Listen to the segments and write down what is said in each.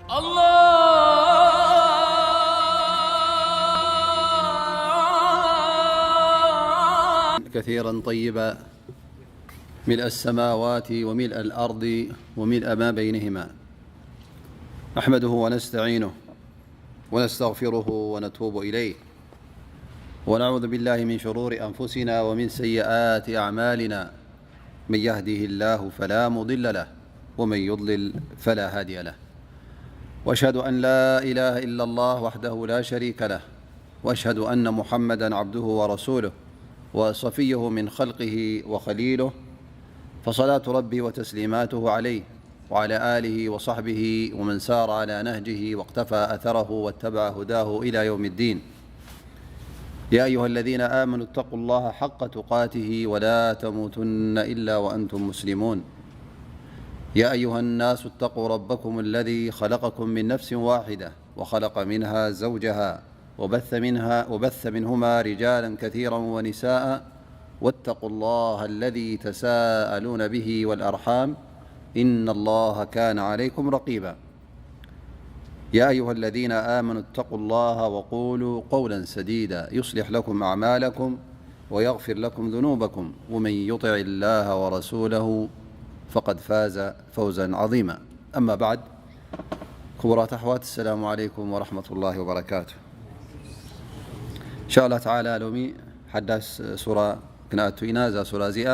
الله كثيرا طيبا، ملء السماوات وملء الأرض وملء ما بينهما. نحمده ونستعينه ونستغفره ونتوب إليه، ونعوذ بالله من شرور أنفسنا ومن سيئات أعمالنا. من يهده الله فلا مضل له، ومن يضلل فلا هادي له. وأشهد أن لا إله إلا الله وحده لا شريك له، وأشهد أن محمدا عبده ورسوله، وصفيه من خلقه وخليله، فصلاة ربي وتسليماته عليه وعلى آله وصحبه ومن سار على نهجه واقتفى أثره واتبع هداه إلى يوم الدين. يا أيها الذين آمنوا اتقوا الله حق تقاته ولا تموتن إلا وأنتم مسلمون. يا أيها الناس اتقوا ربكم الذي خلقكم من نفس واحدة وخلق منها زوجها وبث منها، وبث منهما رجالا كثيرا ونساء، واتقوا الله الذي تساءلون به والأرحام، إن الله كان عليكم رقيبا. يا أيها الذين آمنوا اتقوا الله وقولوا قولا سديدا يصلح لكم أعمالكم ويغفر لكم ذنوبكم ومن يطع الله ورسوله فقد فاز فوزا عظيما. أما بعد، ክቡራት ኣሕዋት፣ السلام عليكم ورحمة الله وبركاته. إن شاء الله تعالى ሎሚ ሓዳስ ሱራ ክንኣቱ ኢና። እዛ ሱራ እዚኣ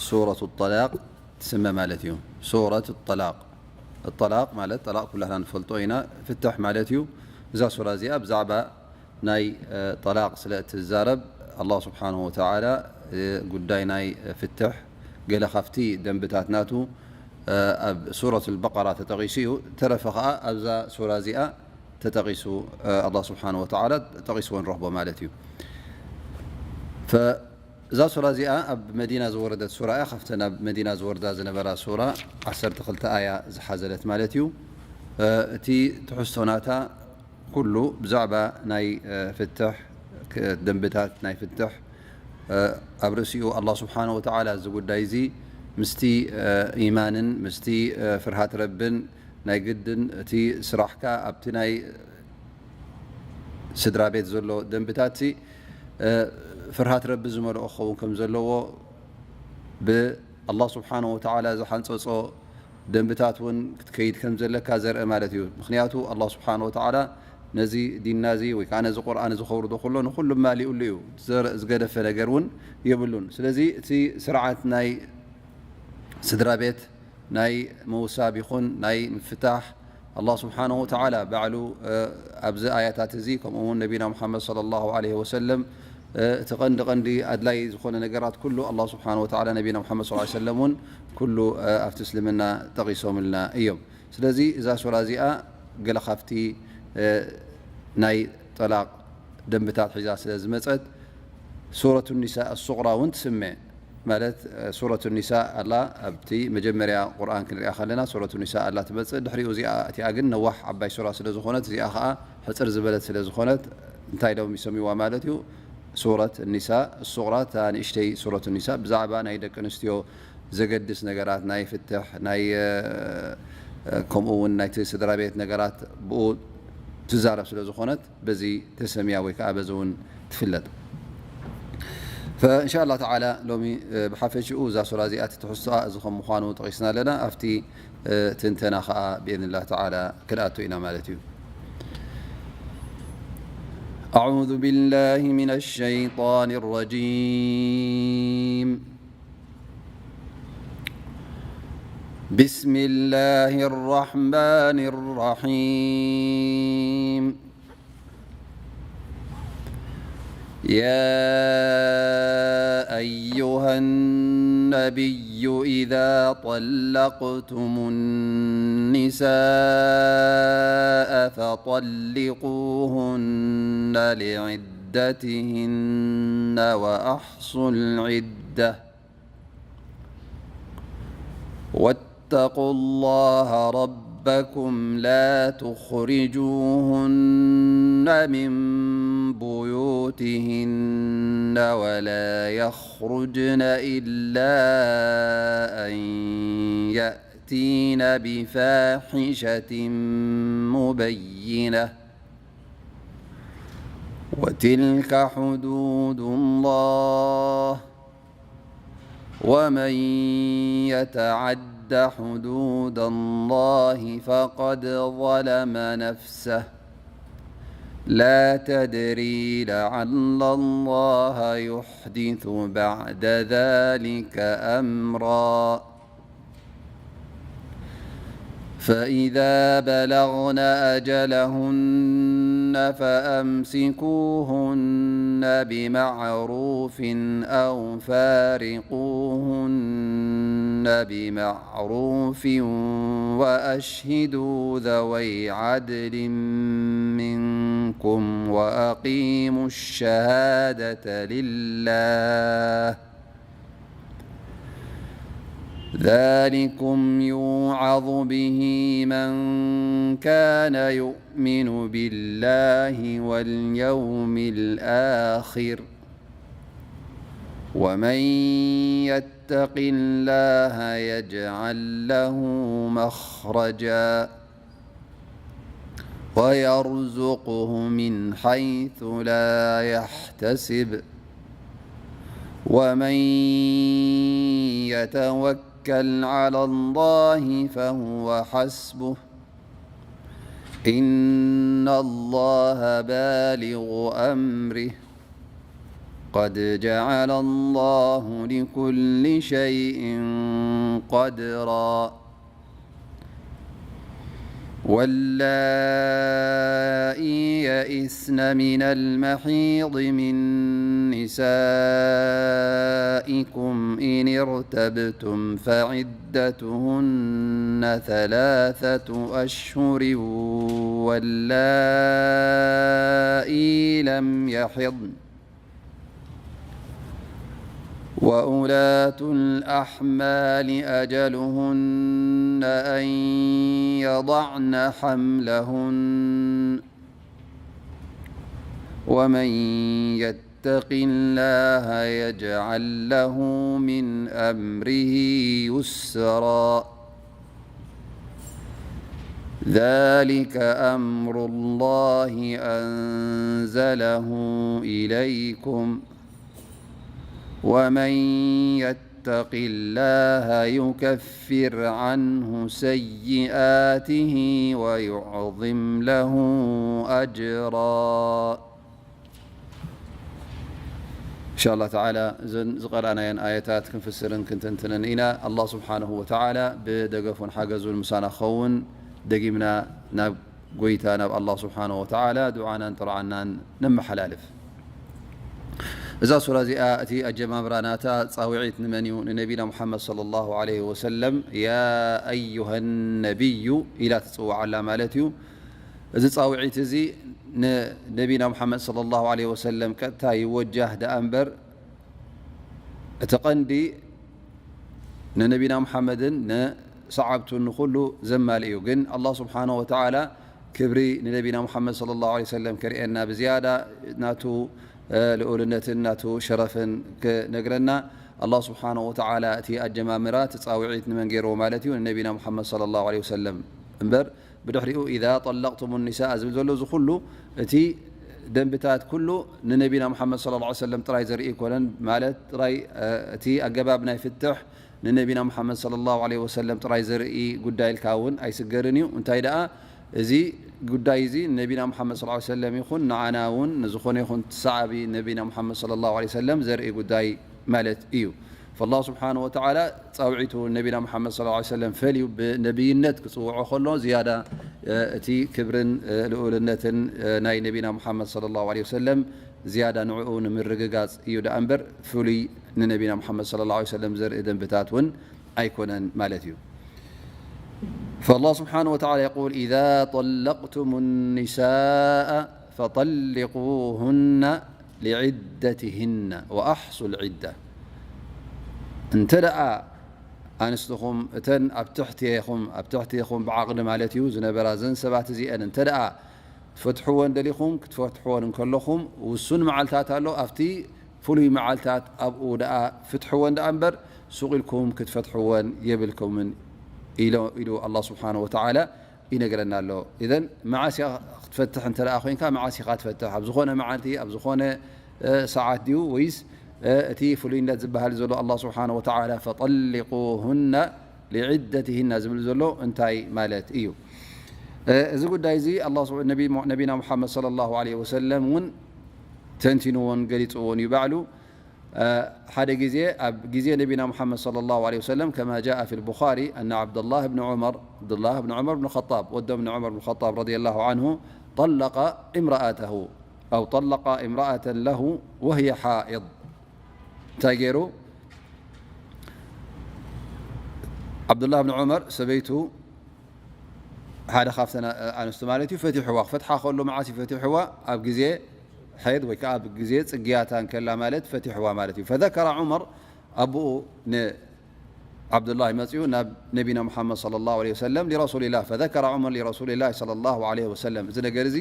ሱረቱ ጠላቅ ትስመ ማለት እዩ። ሱረት ጠላቅ፣ ጠላቅ ማለት ጠላቅ ኩላትና ንፈልጦ ኢና፣ ፍትሕ ማለት እዩ። እዛ ሱራ እዚኣ ብዛዕባ ናይ ጠላቅ ስለ እትዛረብ፣ ኣላህ ስብሓንሁ ወተዓላ ጉዳይ ናይ ፍትሕ ገለ ካብቲ ደንብታት ናቱ ኣብ ሱረት ኣልበቀራ ተጠቒሱ እዩ። ተረፈ ኸዓ ኣብዛ ሱራ እዚኣ ተጠቒሱ፣ ኣላህ ስብሓንሁ ወተዓላ ጠቒስዎ ንረኽቦ ማለት እዩ። እዛ ሱራ እዚኣ ኣብ መዲና ዝወረደት ሱራ እያ። ካብተን ኣብ መዲና ዝወርዳ ዝነበራ ሱራ ዓሰርተ ክልተ ኣያ ዝሓዘለት ማለት እዩ። እቲ ትሕዝቶ ናታ ኩሉ ብዛዕባ ናይ ፍትሕ ደንብታት ናይ ፍትሕ፣ ኣብ ርእሲኡ ኣላህ ስብሓንሁ ወተዓላ እዚ ጉዳይ እዚ ምስቲ ኢማንን ምስቲ ፍርሃት ረብን ናይ ግድን እቲ ስራሕካ ኣብቲ ናይ ስድራ ቤት ዘሎ ደንብታት ሲ ፍርሃት ረቢ ዝመልኦ ክኸውን ከም ዘለዎ፣ ብኣላህ ስብሓንሁ ወተዓላ ዝሓንፀፆ ደንብታት እውን ክትከይድ ከም ዘለካ ዘርኢ ማለት እዩ። ምክንያቱ ኣላህ ስብሓንሁ ወተዓላ ነዚ ዲንና እዚ ወይ ከዓ ነዚ ቁርኣን እዚ ከውርዶ ከሎ ንኩሉ ማሊኡሉ እዩ። ዝገደፈ ነገር እውን የብሉን። ስለዚ እቲ ስርዓት ናይ ስድራ ቤት ናይ ምውሳብ ይኹን ናይ ምፍታሕ፣ ኣላህ ስብሓንሁ ወተዓላ ባዕሉ ኣብዚ ኣያታት እዚ፣ ከምኡ እውን ነቢና ሙሓመድ ሰለላሁ ዐለይሂ ወሰለም እቲ ቀንዲ ቀንዲ ኣድላይ ዝኾነ ነገራት ኩሉ ኣላህ ስብሓንሁ ወተዓላ ነቢና ሙሓመድ ሰለላሁ ዐለይሂ ወሰለም እውን ኩሉ ኣብቲ እስልምና ጠቒሶምልና እዮም። ስለዚ እዛ ሱራ እዚኣ ገለ ካብቲ ናይ ጠላቕ ደንብታት ሒዛ ስለ ዝመጸት፣ ሱረቱ ኒሳእ ኣሱቕራ እውን ትስመ። ማለት ሱረቱ ኒሳእ ኣላ ኣብቲ መጀመርያ ቁርኣን ክንሪኣ ከለና ሱረቱ ኒሳእ ኣላ ትመጽእ። ድሕሪኡ እዚኣ እቲኣ ግን ነዋሕ ዓባይ ሱራ ስለ ዝኾነት፣ እዚኣ ኸኣ ሕጽር ዝበለት ስለ ዝኾነት እንታይ ኢሎም ይሰምይዋ ማለት እዩ? ሱረት ኒሳእ ኣሱቕራ፣ እታ ንእሽተይ ሱረቱ ኒሳእ ብዛዕባ ናይ ደቂ ኣንስትዮ ዘገድስ ነገራት ናይ ፍትሕ ናይ ከምኡ እውን ናይቲ ስድራ ቤት ነገራት ብኡ ትዛረብ ስለ ዝኾነት በዚ ተሰምያ ወይ ከዓ በዚ እውን ትፍለጥ። ፈእንሻ ኣላህ ተዓላ ሎሚ ብሓፈሽኡ እዛ ሱራ እዚኣ እቲ ትሕዝቶኣ እዚ ከም ምዃኑ ጠቒስና ኣለና። ኣብቲ ትንተና ከዓ ብኢዝንላህ ተዓላ ክንኣቱ ኢና ማለት እዩ። أعوذ بالله من الشيطان الرجيم. بسم الله الرحمن الرحيم. يا أيها النبي إذا طلقتم النساء فطلقوهن لعدتهن وأحصوا العدة واتقوا الله ربكم لا تخرجوهن من بيوتهن ولا يخرجن إلا أن يأتين بفاحشة مبينة، وتلك حدود الله، ومن يتعد حدود الله فقد ظلم نفسه، لا تدري لعل الله يحدث بعد ذلك أمرا. فإذا بلغن أجلهن فأمسكوهن بمعروف أو فارقوهن بمعروف، وأشهدوا ذوي عدل منكم وأقيموا الشهادة لله، ذلكم يوعظ به من كان يؤمن بالله واليوم الآخر، ومن يتق الله يجعل له مخرجا، ويرزقه من حيث لا يحتسب، ومن يتوكل على الله فهو حسبه، إن الله بالغ أمره، قد جعل الله لكل شيء قدرا. واللائي يئسن من المحيض من نسائكم إن ارتبتم فعدتهن ثلاثة أشهر، واللائي لم يحضن، وأولاة الأحمال أجلهن أن يضعن حملهن، ومن يتق الله يجعل له من أمره يسرا. ذلك أمر الله أنزله إليكم، ومن يتق الله يكفر عنه سيئاته ويعظم له أجرا. إن شاء الله تعالى እዘን ዝቐረኣናየን ኣየታት ክንፍስርን ክንትንትንን ኢና። ኣላህ ስብሓነሁ ወተዓላ ብደገፉን ሓገዙን ምሳና ክኸውን ደጊምና ናብ ጎይታ ናብ ኣላህ ስብሓነሁ ወተዓላ ዱዓናን ጥርዓናን ነመሓላልፍ። እዛ ሱራ እዚኣ እቲ ኣጀማምራ ናታ ጻውዒት ንመን እዩ? ንነቢና ሙሓመድ ሰለላሁ ዐለይሂ ወሰለም ያ ኣዩሃ ነቢዩ ኢላ ትጽውዓላ ማለት እዩ። እዚ ጻውዒት እዚ ንነቢና ሙሓመድ ሰለላሁ ዐለይሂ ወሰለም ቀጥታ ይወጃህ ደኣ እምበር እቲ ቀንዲ ንነቢና ሙሓመድን ንሰዓብቱን ንኹሉ ዘማልእ እዩ። ግን ኣላህ ስብሓነሁ ወተዓላ ክብሪ ንነቢና ሙሓመድ ሰለላሁ ዐለይሂ ወሰለም ከርእየና ብዝያዳ ናቱ ልኡልነትን ናቱ ሸረፍን ክነግረና ኣላህ ስብሓነሁ ወተዓላ እቲ ኣጀማምራ እቲ ጻውዒት ንመን ገይርዎ ማለት እዩ? ንነቢና ሙሓመድ ሰለላሁ ዐለይሂ ወሰለም እምበር ብድሕሪኡ ኢዛ ጠለቅቱሙ ኒሳእ ዝብል ዘሎ እዚ ኩሉ እቲ ደንብታት ኩሉ ንነቢና ሙሓመድ ሰለላሁ ዐለይሂ ወሰለም ጥራይ ዘርኢ ኣይኮነን። ማለት ጥራይ እቲ ኣገባብ ናይ ፍትሕ ንነቢና ሙሓመድ ሰለላሁ ዐለይሂ ወሰለም ጥራይ ዘርኢ ጉዳይ ኢልካ እውን ኣይስገርን እዩ። እንታይ ደኣ እዚ ጉዳይ እዚ ንነቢና ሙሓመድ ሰለላሁ ዐለይሂ ወሰለም ይኹን ንዓና እውን ንዝኾነ ይኹን ሰዓቢ ነቢና ሙሓመድ ሰለላሁ ዐለይሂ ወሰለም ዘርኢ ጉዳይ ማለት እዩ። ፈላህ ስብሓነ ወተዓላ ጻውዒቱ ነቢና ሙሓመድ ሰለላሁ ዐለይሂ ወሰለም ፈልዩ ብነቢይነት ክጽውዖ ከሎ ዝያዳ እቲ ክብርን ልኡልነትን ናይ ነቢና ሙሓመድ ሰለላሁ ዐለይሂ ወሰለም ዝያዳ ንዕኡ ንምርግጋጽ እዩ ደኣ እምበር ፍሉይ ንነቢና ሙሓመድ ሰለላሁ ዐለይሂ ወሰለም ዘርኢ ደንብታት እውን ኣይኮነን ማለት እዩ። فالله سبحانه وتعالى يقول إذا طلقتم النساء فطلقوهن لعدتهن وأحصوا العدة. እንተ ደኣ ኣንስትኹም እተን ኣብ ትሕቴኹም ኣብ ትሕቴኹም ብዓቕዲ ማለት እዩ ዝነበራ እዘን ሰባት እዚአን እንተ ደኣ ክትፈትሕወን ደሊኹም ክትፈትሕወን እንከለኹም ውሱን መዓልታት ኣሎ። ኣብቲ ፍሉይ መዓልታት ኣብኡ ደኣ ፍትሕወን ደኣ እምበር ሱቕ ኢልኩም ክትፈትሕወን የብልኩምን ኢሉ ኣላህ ስብሓነሁ ወተዓላ ይነግረና ኣሎ። ኢዘን መዓስ ኢኻ ክትፈትሕ እንተ ደኣ ኮይንካ፣ መዓስ ኢኻ ትፈትሕ? ኣብ ዝኾነ መዓልቲ፣ ኣብ ዝኾነ፣ እ፣ ሰዓት ድዩ ወይስ፣ እ፣ እቲ ፍሉይነት ዝበሃል ዘሎ ኣላህ ስብሓነሁ ወተዓላ "ፈጠሊቁሁነ ሊዕደትሂና" ዝብል ዘሎ እንታይ ማለት እዩ? እ፣ እዚ ጉዳይ እዚ ኣላህ ስብ-፣ ነቢ፣ ነቢና ሙሓመድ ሰለላሁ ዐለይሂ ወሰለም እውን ተንቲንዎን ገሊፅዎን እዩ ባዕሉ። ሓደ ግዜ ኣብ ግዜ ነቢና ሙሓመድ ሰለላሁ ዐለይሂ ወሰለም፣ ከማ ጃአ ፊል ቡኻሪ ኣነ ዓብደላህ ብን ዑመር፣ ዓብደላህ ብን ዑመር ብን ኸጣብ፣ ወዶም ንዑመር ብን ኸጣብ ረዲየላሁ ዐንሁ፣ ጠለቀ እምረኣተሁ ኣው ጠለቀ እምረኣተን ለሁ ወህየ ሓኢድ። እንታይ ገይሩ? ዓብዱላህ ብን ዑመር ሰበይቱ ሓደ ካብተን ኣንስቱ ማለት እዩ፣ ፈቲሕዋ። ክፈትሓ ከሎ መዓስ እዩ ፈቲሕዋ? ኣብ ግዜ ሓይድ ወይ ከዓ ኣብ ግዜ ጽግያታ እንከላ ማለት ፈቲሕዋ ማለት እዩ። ፈዘከረ ዑመር፣ ኣቦኡ ንዓብዱላህ መጺኡ ናብ ነቢና ሙሓመድ ሰለላሁ ዐለይሂ ወሰለም፣ ሊረሱሊላህ፣ ፈዘከረ ዑመር ሊረሱሊላህ ሰለላሁ ዐለይሂ ወሰለም። እዚ ነገር እዚ፣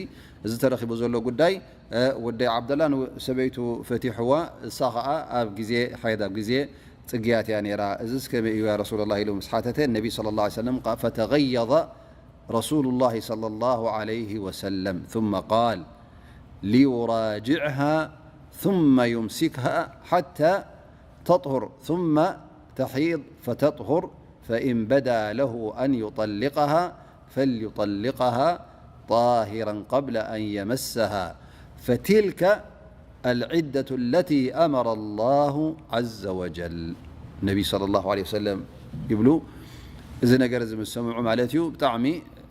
እዚ ተረኺቡ ዘሎ ጉዳይ፣ እ፣ ወደይ ዓብደላ ንሰበይቱ ፈቲሕዋ፣ እሳ ኸዓ ኣብ ግዜ ሓይድ፣ ኣብ ግዜ ጽግያት እያ ነይራ። እዝስ ከመይ እዩ ያ ረሱለላህ? ኢሉ ምስ ሓተተ፣ ነቢ ሰለላሁ ዐለይሂ ወሰለም፣ ፈተገየዘ ረሱሉላሂ ሰለላሁ ዐለይሂ ወሰለም፣ ثم قال ليراجعها ثم يمسكها حتى تطهر ثم تحيض فتطهر فإن بدا له أن يطلقها فليطلقها طاهرا قبل أن يمسها فتلك العدة التي أمر الله عز وجل. ነቢ ሰለላሁ ዐለይሂ ወሰለም ይብሉ፣ እዚ ነገር እዚ ምስ ሰምዑ ማለት እዩ፣ ብጣዕሚ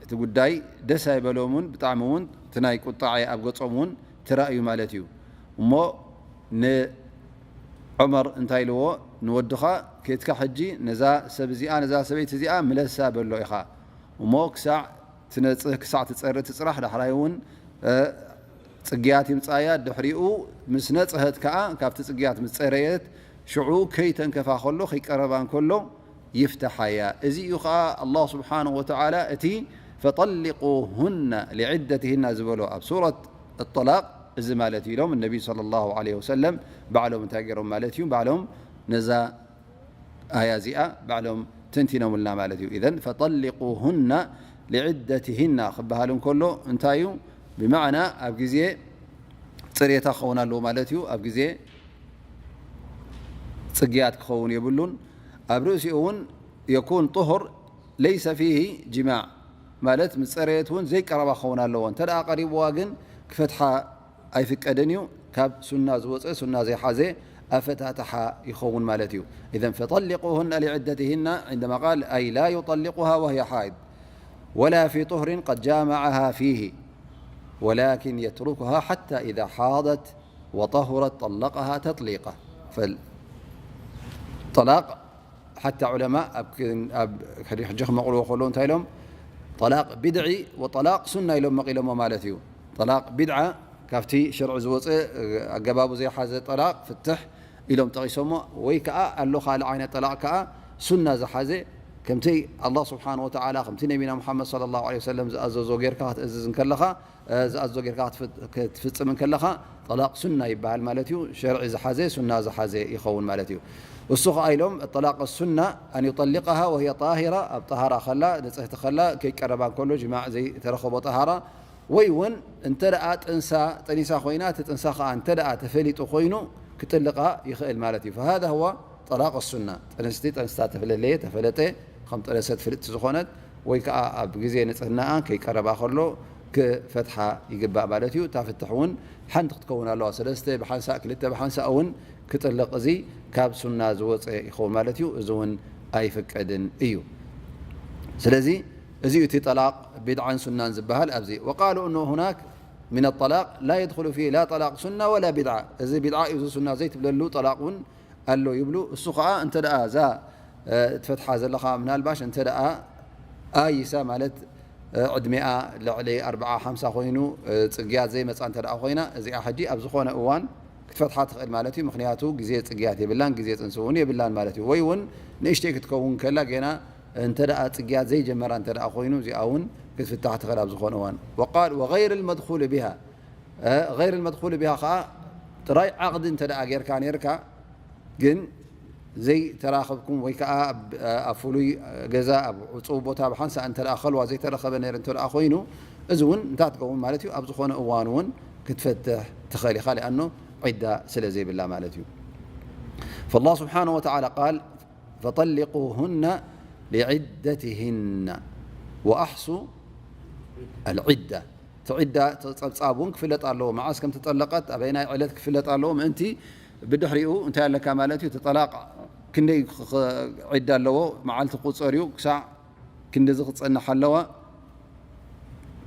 እቲ ጉዳይ ደስ ኣይበሎምን፣ ብጣዕሚ እውን እቲ ናይ ቁጣዐ ኣብ ገጾም እውን ተራእዩ ማለት እዩ። እሞ ንዑመር እንታይ ኢልዎ? ንወድኻ፣ ኬድካ ሕጂ ነዛ ሰብ እዚኣ፣ ነዛ ሰበይቲ እዚኣ ምለሳ በሎ ኢኻ። እሞ ክሳዕ ትነጽህ፣ ክሳዕ ትጸሪ፣ ትጽራሕ፣ ዳሕራይ እውን፣ እ፣ ጽግያት ይምጻያ። ድሕሪኡ ምስ ነጽሀት ከኣ፣ ካብቲ ጽግያት ምስ ጸረየት፣ ሽዑ ከይተንከፋ ከሎ፣ ከይቀረባ እንከሎ ይፍትሓያ። እዚ እዩ ከኣ ኣላህ ስብሓነሁ ወተዓላ እቲ "ፈጠሊቁሁነ ሊዕደትሂና" ዝበሎ ኣብ ሱረት ጠላቅ እዚ ማለት እዩ ኢሎም ነቢ ሰለላሁ ዐለይሂ ወሰለም ባዕሎም እንታይ ገይሮም ማለት እዩ? ባዕሎም ነዛ ኣያ እዚኣ ባዕሎም ተንቲኖምልና ማለት እዩ። ኢዘን "ፈጠሊቁሁነ ሊዕደትሂና" ክበሃል እንከሎ እንታይ እዩ? ብማዕና ኣብ ግዜ ጽሬታ ክኸውን ኣለዎ ማለት እዩ። ኣብ ግዜ ጽግያት ክኸውን የብሉን። ኣብ ርእሲኡ እውን የኩን ጥሁር ለይሰ ፊሂ ጅማዕ ማለት ምስ ጸረየት እውን ዘይቀረባ ክኸውን ኣለዎ። እንተ ደኣ ቀሪብዋ ግን ክፈትሓ ኣይፍቀድን እዩ። ካብ ሱና ዝወጸ፣ ሱና ዘይሓዘ ኣፈታትሓ ይኸውን ማለት እዩ። ኢዘን "ፈጠሊቁሁነ ሊዕደትሂና" عندما قال أي لا يطلقها وهي حائض ولا في طهر قد جامعها فيه ولكن يتركها حتى إذا حاضت وطهرت طلقها تطليقا. ፈል-፣ ጠላቅ ሓታ ዑለማ ኣብ ክ-፣ ኣብ ሕጂ፣ ሕጂ ክመቕልዎ ከለዉ እንታይ ኢሎም? ጠላቅ ቢድዒ ወጠላቅ ሱና ኢሎም መቒሎሞ ማለት እዩ። ጠላቅ ቢድዓ ካብቲ ሸርዒ ዝወፀ፣ ኣገባቡ ዘይሓዘ ጠላቅ ፍትሕ ኢሎም ጠቒሶሞ። ወይ ከዓ ኣሎ ካልእ ዓይነት ጠላቅ ከዓ ሱና ዝሓዘ፣ ከምቲ ኣላህ ስብሓነ ወተዓላ፣ ከምቲ ነቢና ሙሓመድ ሰለላሁ ዐለይሂ ወሰለም ዝኣዘዞ ጌርካ ክትእዝዝ እንከለኻ፣ እ፣ ዝኣዘዞ ጌርካ ክትፍ-፣ ክትፍጽም እንከለኻ፣ ጠላቅ ሱና ይበሃል ማለት እዩ። ሸርዒ ዝሓዘ፣ ሱና ዝሓዘ ይኸውን ማለት እዩ። እሱ ኸዓ ኢሎም፣ ጠላቅ ሱና ኣን ዩጠሊቀሃ ወህየ ጣሂራ፣ ኣብ ጠሃራ ከላ፣ ንጽህቲ ከላ፣ ከይቀረባ እንከሎ፣ ጅማዕ ዘይተረኸቦ ጠሃራ፣ ወይ እውን እንተ ደኣ ጥንሳ፣ ጠኒሳ ኮይና፣ እቲ ጥንሳ ኸዓ እንተ ደኣ ተፈሊጡ ኮይኑ፣ ክጥልቃ ይኽእል ማለት እዩ። ፈሃዛ ሁወ ጠላቅ ሱና። ጥንስቲ፣ ጥንስታ ተፍለለየ፣ ተፈለጠ፣ ከም ጠነሰት ፍልጥቲ ዝኾነት፣ ወይ ከኣ ኣብ ግዜ ንጽህናኣ ከይቀረባ ከሎ ክፈትሓ ይግባእ ማለት እዩ። እታ ፍትሕ እውን ሓንቲ ክትከውን ኣለዋ። ሰለስተ ብሓንሳእ፣ ክልተ ብሓንሳእ እውን ክጥልቕ፣ እዚ ካብ ሱና ዝወጸ ይኸውን ማለት እዩ። እዚ እውን ኣይፍቀድን እዩ። ስለዚ እዚ እዩ እቲ ጠላቕ ቢድዓን ሱናን ዝበሃል ኣብዚ። وقالوا أنه هناك من الطلاق لا يدخل فيه لا طلاق سنة ولا بدعة። እዚ ቢድዓ እዩ፣ እዚ ሱና ዘይትብለሉ ጠላቕ እውን ኣሎ ይብሉ። እሱ ኸዓ እንተ ደኣ እዛ፣ እ፣ ትፈትሓ ዘለኻ ምናልባሽ እንተ ደኣ ኣይሳ ማለት፣ እ፣ ዕድሜኣ ልዕሊ ኣርብዓ ሓምሳ ኮይኑ፣ እ፣ ጽግያት ዘይመጻ እንተ ደኣ ኮይና፣ እዚኣ ሕጂ ኣብ ዝኾነ እዋን ክትፈትሓ ትኽእል ማለት እዩ። ምኽንያቱ ግዜ ጽግያት የብላን፣ ግዜ ጽንሲ እውን የብላን ማለት እዩ። ወይ እውን ንእሽተይ ክትከውን ከላ ጌና እንተ ደኣ ጽግያት ዘይጀመራ እንተ ደኣ ኮይኑ፣ እዚኣ እውን ክትፍታሕ ትኽእል ኣብ ዝኾነ እዋን። وقال وغير المدخول بها، እ፣ غير المدخول بها ኸዓ ጥራይ ዓቕዲ እንተ ደኣ ጌርካ ኔርካ፣ ግን ዘይተራኸብኩም ወይ ከዓ ኣብ ፍሉይ ገዛ ኣብ ዕፁው ቦታ ብሓንሳእ እንተ ደኣ ከልዋ ዘይተረኸበ ነይሩ እንተ ደኣ ኮይኑ፣ እዚ እውን እንታይ ትኸውን ማለት እዩ? ኣብ ዝኾነ እዋን እውን ክትፈትሕ ትኽእል ኢኻ። ሊኣኖ ዒዳ ስለ ዘይብላ ማለት እዩ። فالله سبحانه وتعالى قال: فطلقوهن لعدتهن وأحصوا العدة። እቲ ዒዳ፣ እቲ ጸብጻብ እውን ክፍለጥ ኣለዎ። መዓስ ከም ተጠለቐት፣ ኣበይናይ ዕለት ክፍለጥ ኣለዎ። ምእንቲ ብድሕሪኡ እንታይ ኣለካ ማለት እዩ? እቲ ጠላቕ ክንደይ ክ-፣ ክ-፣ ዒዳ ኣለዎ፣ መዓልቲ ክቑጸር እዩ፣ ክሳዕ ክንድዚ ክጸንሕ ኣለዋ።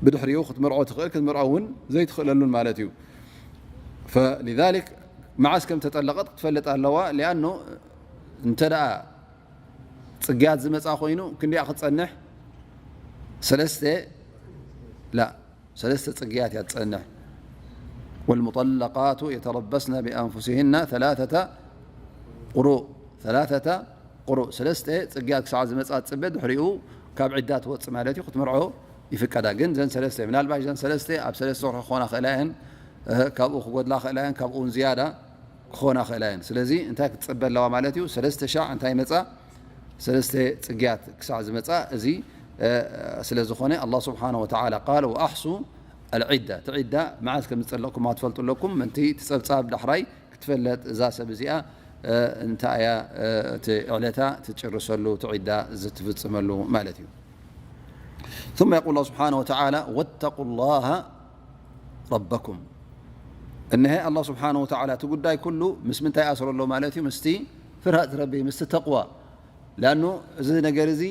ብድሕሪኡ ክትምርዖ ትኽእል፣ ክትምርዖ እውን ዘይትኽእለሉን ማለት እዩ። فلذلك መዓስ ከም ተጠለቐት ክትፈልጥ ኣለዋ። ሊኣኖ እንተ ደኣ ጽግያት ዝመጻ ኮይኑ ክንደኣ ክትጸንሕ? ሰለስተ፣ ላ፣ ሰለስተ ጽግያት እያ ትጸንሕ። والمطلقات يتربصن بأنفسهن ثلاثة قروء، ثلاثة قروء። ሰለስተ ጽግያት ክሳዕ ዝመጻ ትጽበ፣ ድሕሪኡ ካብ ዒዳ ትወጽእ ማለት እዩ። ክትምርዖ ይፍቀዳ። ግን ዘን ሰለስተ፣ ምናልባሽ ዘን ሰለስተ ኣብ ሰለስተ ወርሒ ክኾና ክእላ እየን፣ እ፣ ካብኡ ክጎድላ ክእላ እየን፣ ካብኡ እውን ዝያዳ ክኾና ክእላ እየን። ስለዚ እንታይ ክትጽበ ኣለዋ ማለት እዩ? ሰለስተ ሻዕ እንታይ መጻ? ሰለስተ ጽግያት ክሳዕ ዝመጻ፣ እዚ፣ እ፣ ስለ ዝኾነ ኣላህ ስብሓነ ወተዓላ ቃል ወኣሕሱ ኣልዒዳ፣ እቲ ዒዳ መዓስ ከም ዝጸለቕኩማ ትፈልጡ ኣለኩም። ምእንቲ እቲ ጸብጻብ ዳሕራይ ክትፈለጥ እዛ ሰብ እዚኣ፣ እ፣ እንታይ እያ፣ እ፣ እቲ ዕለታ ትጭርሰሉ፣ እቲ ዒዳ ዝትፍጽመሉ ማለት እዩ። ثم يقول الله سبحانه وتعالى: واتقوا الله ربكم። እንሀ ኣላህ ስብሓነ ወተዓላ እቲ ጉዳይ ኩሉ ምስ ምንታይ ኣስሮ ኣሎ ማለት እዩ? ምስቲ ፍርሃት ረቢ፣ ምስቲ ተቕዋ። ላኑ እዚ ነገር እዚ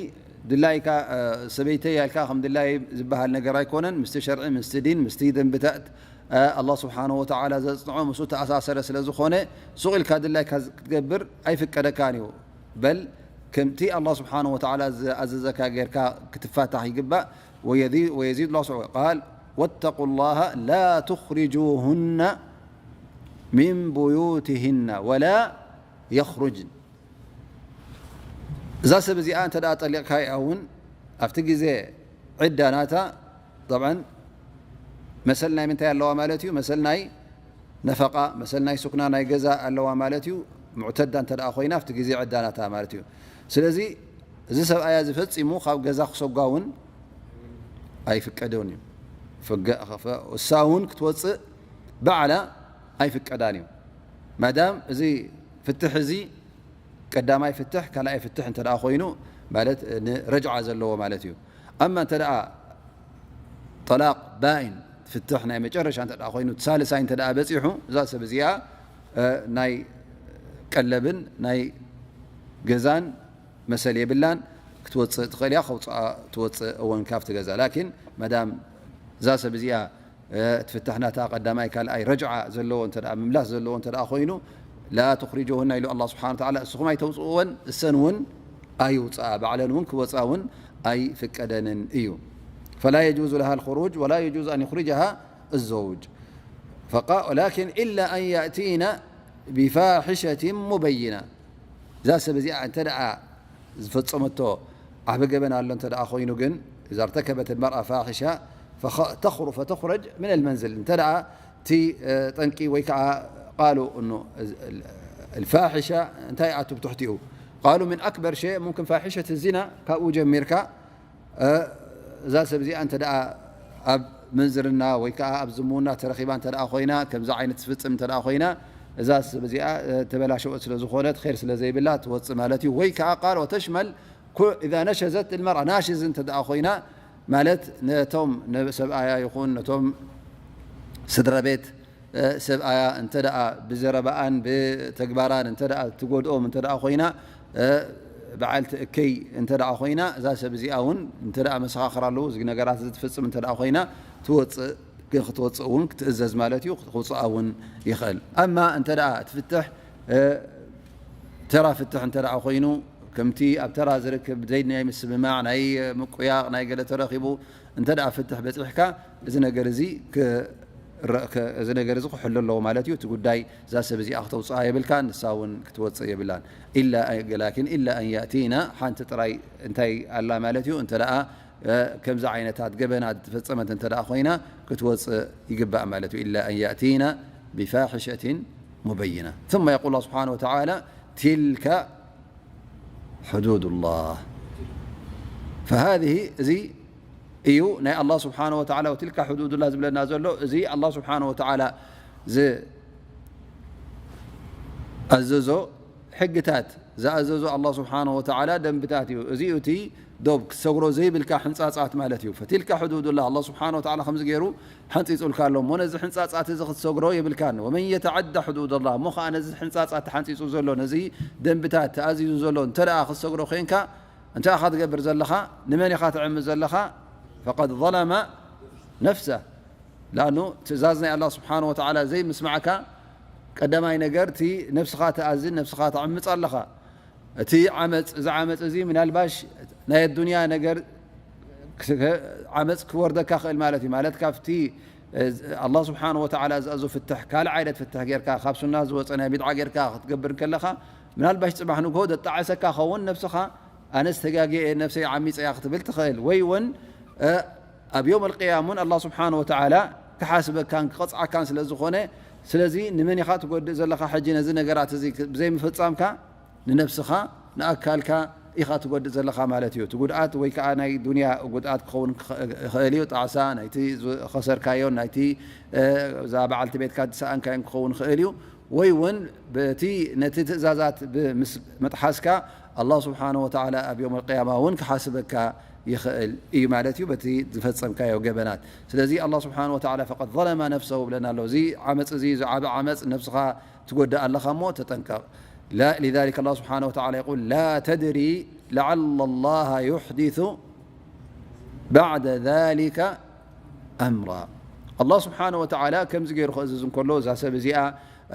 ድላይካ፣ እ፣ ሰበይተይ ያልካ ከም ድላይ ዝበሃል ነገር ኣይኮነን። ምስቲ ሸርዒ፣ ምስቲ ዲን፣ ምስቲ ደንብታት፣ እ፣ ኣላህ ስብሓነ ወተዓላ ዘጽንዖ ምስኡ ተኣሳሰረ ስለ ዝኾነ፣ ሱቕ ኢልካ ድላይካ ክትገብር ኣይፍቀደካን እዩ። በል ከምቲ ኣላህ ስብሓነ ወተዓላ ዝኣዘዘካ ጌርካ ክትፋታሕ ይግባእ። ወየዚ-፣ ወየዚድ ላህ ስብሓ-፣ ቃል: واتقوا الله لا تخرجوهن من بيوتهن ولا يخرجن። እዛ ሰብ እዚኣ እንተ ደኣ ጠሊቕካያ እውን ኣብቲ ግዜ ዒዳ ናታ፣ ጠብዓን መሰል ናይ ምንታይ ኣለዋ ማለት እዩ? መሰል ናይ ነፈቓ፣ መሰል ናይ ሱክና ናይ ገዛ ኣለዋ ማለት እዩ። ሙዕተዳ እንተ ደኣ ኮይና ኣብቲ ግዜ ዒዳ ናታ ማለት እዩ። ስለዚ እዚ ሰብኣያ እዚ ፈጺሙ ካብ ገዛ ክሰጓ እውን ኣይፍቀዶን እዩ። ፍገ-፣ ፈ-፣ እሳ እውን ክትወጽእ ባዕላ ኣይፍቀዳን እዩ። ማዳም እዚ ፍትሕ እዚ ቀዳማይ ፍትሕ፣ ካልኣይ ፍትሕ እንተ ደኣ ኮይኑ፣ ማለት ንረጅዓ ዘለዎ ማለት እዩ። ኣማ እንተ ደኣ ጠላቕ ባኢን፣ ፍትሕ ናይ መጨረሻ እንተ ደኣ ኮይኑ፣ እቲ ሳልሳይ እንተ ደኣ በጺሑ፣ እዛ ሰብ እዚኣ፣ እ፣ ናይ ቀለብን ናይ ገዛን መሰል የብላን፣ ክትወጽእ ትኽእል እያ፣ ከውጽኣ ትወጽእ እውን ካብቲ ገዛ። ላኪን መዳም እዛ ሰብ እዚኣ እ፣ እቲ ፍትሕ ናታ ቀዳማይ ካልኣይ ረጅዓ ዘለዎ እንተ ደኣ፣ ምምላስ ዘለዎ እንተ ደኣ ኮይኑ፣ ላ ቱኽሪጁሁና ኢሉ ኣላህ ስብሓነ ወተዓላ፣ እስኹም ኣይተውጽእወን፣ እሰን እውን ኣይውጽኣ፣ ባዕለን እውን ክወጽኣ እውን ኣይፍቀደንን እዩ። ፈላ የጁዙ ለሃ ልኹሩጅ ወላ የጁዙ ኣን ዩኽሪጀሃ ዘውጅ። ፈቃ-፣ ወላኪን ኢላ ኣን ያእቲና ቢፋሒሸትን ሙበይና። እዛ ሰብ እዚኣ እንተ ደኣ ዝፈጸመቶ ዓቢ ገበን ኣሎ እንተ ደኣ ኮይኑ ግን፣ إذا ارتكبت المرأة فاحشة فخ-، تخر-، فتخرج من المنزل። እንተ ደኣ እቲ፣ እ፣ ጠንቂ ወይ ከኣ ቃሉ እኑ፣ ال-، الفاحشة እንታይ ይኣቱ ብትሕቲኡ? ቃሉ من أكبر شيء ممكن ፋሒሸት ዚና ካብኡ ጀሚርካ እ፣ እዛ ሰብ እዚኣ እንተ ደኣ ኣብ ምንዝርና ወይ ከኣ ኣብ ዝምውና ተረኺባ እንተ ደኣ ኮይና፣ ከምዚ ዓይነት ትፍጽም እንተ ደኣ ኮይና፣ እዛ ሰብ እዚኣ፣ እ፣ ተበላሸወት ስለ ዝኾነት፣ ኸይር ስለ ዘይብላ ትወጽእ ማለት እዩ። ወይ ከኣ ቃል ወተሽመል ኩ-፣ إذا نشزت المرأة، ናሽዝ እንተ ደኣ ኮይና፣ ማለት ነቶም፣ ንሰብኣያ ይኹን ነቶም ስድራ ቤት፣ እ፣ ሰብኣያ እንተ ደኣ ብዘረባኣን ብተግባራን እንተ ደኣ ትጎድኦም እንተ ደኣ ኮይና፣ እ፣ በዓልቲ እከይ እንተ ደኣ ኮይና፣ እዛ ሰብ እዚኣ እውን እንተ ደኣ መሰኻኽር ኣለዉ፣ እዚ ነገራት እዚ ትፍጽም እንተ ደኣ ኮይና፣ ትወጽእ፣ ግን ክትወጽእ እውን ክትእዘዝ ማለት እዩ፣ ክውጽኣ እውን ይኽእል። ኣማ እንተ ደኣ እቲ ፍትሕ፣ እ፣ ተራ ፍትሕ እንተ ደኣ ኮይኑ፣ ከምቲ ኣብ ተራ ዝርከብ ዘይድ ናይ ምስምማዕ፣ ናይ ምቁያቕ፣ ናይ ገለ ተረኺቡ፣ እንተ ደኣ ፍትሕ በጺሕካ፣ እዚ ነገር እዚ ክረ-፣ ከ-፣ እዚ ነገር እዚ ክሕሎ ኣለዎ ማለት እዩ። እቲ ጉዳይ እዛ ሰብ እዚኣ ክተውጽኣ የብልካን፣ ንሳ እውን ክትወጽእ የብላን። ኢላ ኣን፣ ላኪን ኢላ ኣን ያእቲና፣ ሓንቲ ጥራይ እንታይ ኣላ ማለት እዩ፣ እንተ ደኣ፣ እ፣ ከምዚ ዓይነታት ገበናት ዝተፈጸመት እንተ ደኣ ኮይና፣ ክትወጽእ ይግባእ ማለት እዩ። ኢላ ኣን ያእቲና ብፋሒሸትን ሙበይና። ثم يقول الله سبحانه وتعالى: تلك ሕዱዱላህ። ፈሃዚህ፣ እዚ እዩ ናይ ኣላህ ስብሓነ ወተዓላ፣ ወቲልካ ሕዱዱላህ ዝብለና ዘሎ፣ እዚ ኣላህ ስብሓነ ወተዓላ ዝኣዘዞ ሕግታት፣ ዝኣዘዞ ኣላህ ስብሓነ ወተዓላ ደንብታት እዩ። እዚ እዩ እቲ ዶብ ክትሰግሮ ዘይብልካ ሕንጻጻት ማለት እዩ። ፈቲልካ ሕዱዱላህ፣ ኣላህ ስብሓነ ወተዓላ ከምዚ ገይሩ ሓንጺጹልካ ኣሎ እሞ፣ ነዚ ሕንጻጻት እዚ ክትሰግሮ የብልካን። ወመን የተዓዳ ሕዱደላህ፣ እሞ ኸዓ ነዚ ሕንጻጻት ተሓንጺጹ ዘሎ፣ ነዚ ደንብታት ተኣዚዙ ዘሎ እንተ ደኣ ክትሰግሮ ኮይንካ፣ እንታይ ኢኻ ትገብር ዘለኻ? ንመን ኢኻ ትዕምጽ ዘለኻ? ፈቀድ ዘለመ ነፍሰህ። ለኣኑ ትእዛዝ ናይ ኣላህ ስብሓነ ወተዓላ ዘይምስማዕካ፣ ቀዳማይ ነገር እቲ ነፍስኻ ትኣዝን፣ ነፍስኻ ተዕምጽ ኣለኻ። እቲ ዓመጽ፣ እዚ ዓመጽ እዚ ምናልባሽ ናይ ኣዱንያ ነገር ክስ-፣ ዓመጽ ክወርደካ ክእል ማለት እዩ። ማለት ካብቲ፣ እ፣ ኣላህ ስብሓነ ወተዓላ ዝኣዞ ፍትሕ፣ ካልእ ዓይነት ፍትሕ ጌርካ፣ ካብ ሱና ዝወጸ ናይ ቢድዓ ጌርካ ክትገብር ከለኻ፣ ምናልባሽ ጽባሕ ንግሆ ዘጣዕሰካ ኸውን፣ ነብስኻ ኣነስ ተጋግየ እየ፣ ነብሰይ ዓሚጸ እያ ክትብል ትኽእል። ወይ እውን፣ እ፣ ኣብ ዮም ኣልቅያም እውን ኣላህ ስብሓነ ወተዓላ ክሓስበካን ክቐጽዓካን ስለ ዝኾነ፣ ስለዚ ንመን ኢኻ ትጎድእ ዘለኻ? ሕጂ ነዚ ነገራት እዚ ብዘይምፍጻምካ ንነብስኻ፣ ንኣካልካ ኢኻ ትጎድእ ዘለኻ ማለት እዩ። እቲ ጉድኣት ወይ ከዓ ናይ ዱንያ ጉድኣት ክኸውን ክኸ-፣ ይኽእል እዩ። ጣዕሳ ናይቲ ዝኸሰርካዮን ናይቲ፣ እ፣ እዛ በዓልቲ ቤትካ ዝሰኣንካዮን ክኸውን ይኽእል እዩ። ወይ እውን በቲ ነቲ ትእዛዛት ብምስ-፣ ምጥሓስካ ኣላህ ስብሓነ ወተዓላ ኣብ ዮም ኣልቅያማ እውን ክሓስበካ ይኽእል እዩ ማለት እዩ፣ በቲ ዝፈጸምካዮ ገበናት። ስለዚ ኣላህ ስብሓነ ወተዓላ ፈቀድ ዘለመ ነፍሰሁ ብለና ኣሎ። እዚ ዓመፅ እዚ፣ እዚ ዓቢ ዓመፅ ነብስኻ ትጎድእ ኣለኻ እሞ ተጠንቀቕ። ላ-፣ لذلك الله سبحانه وتعالى يقول لا تدري لعل الله يحدث بعد ذلك أمرا። ኣላህ ስብሓነ ወተዓላ ከምዚ ገይሩ ክእዝዝ እንከሎ፣ እዛ ሰብ እዚኣ፣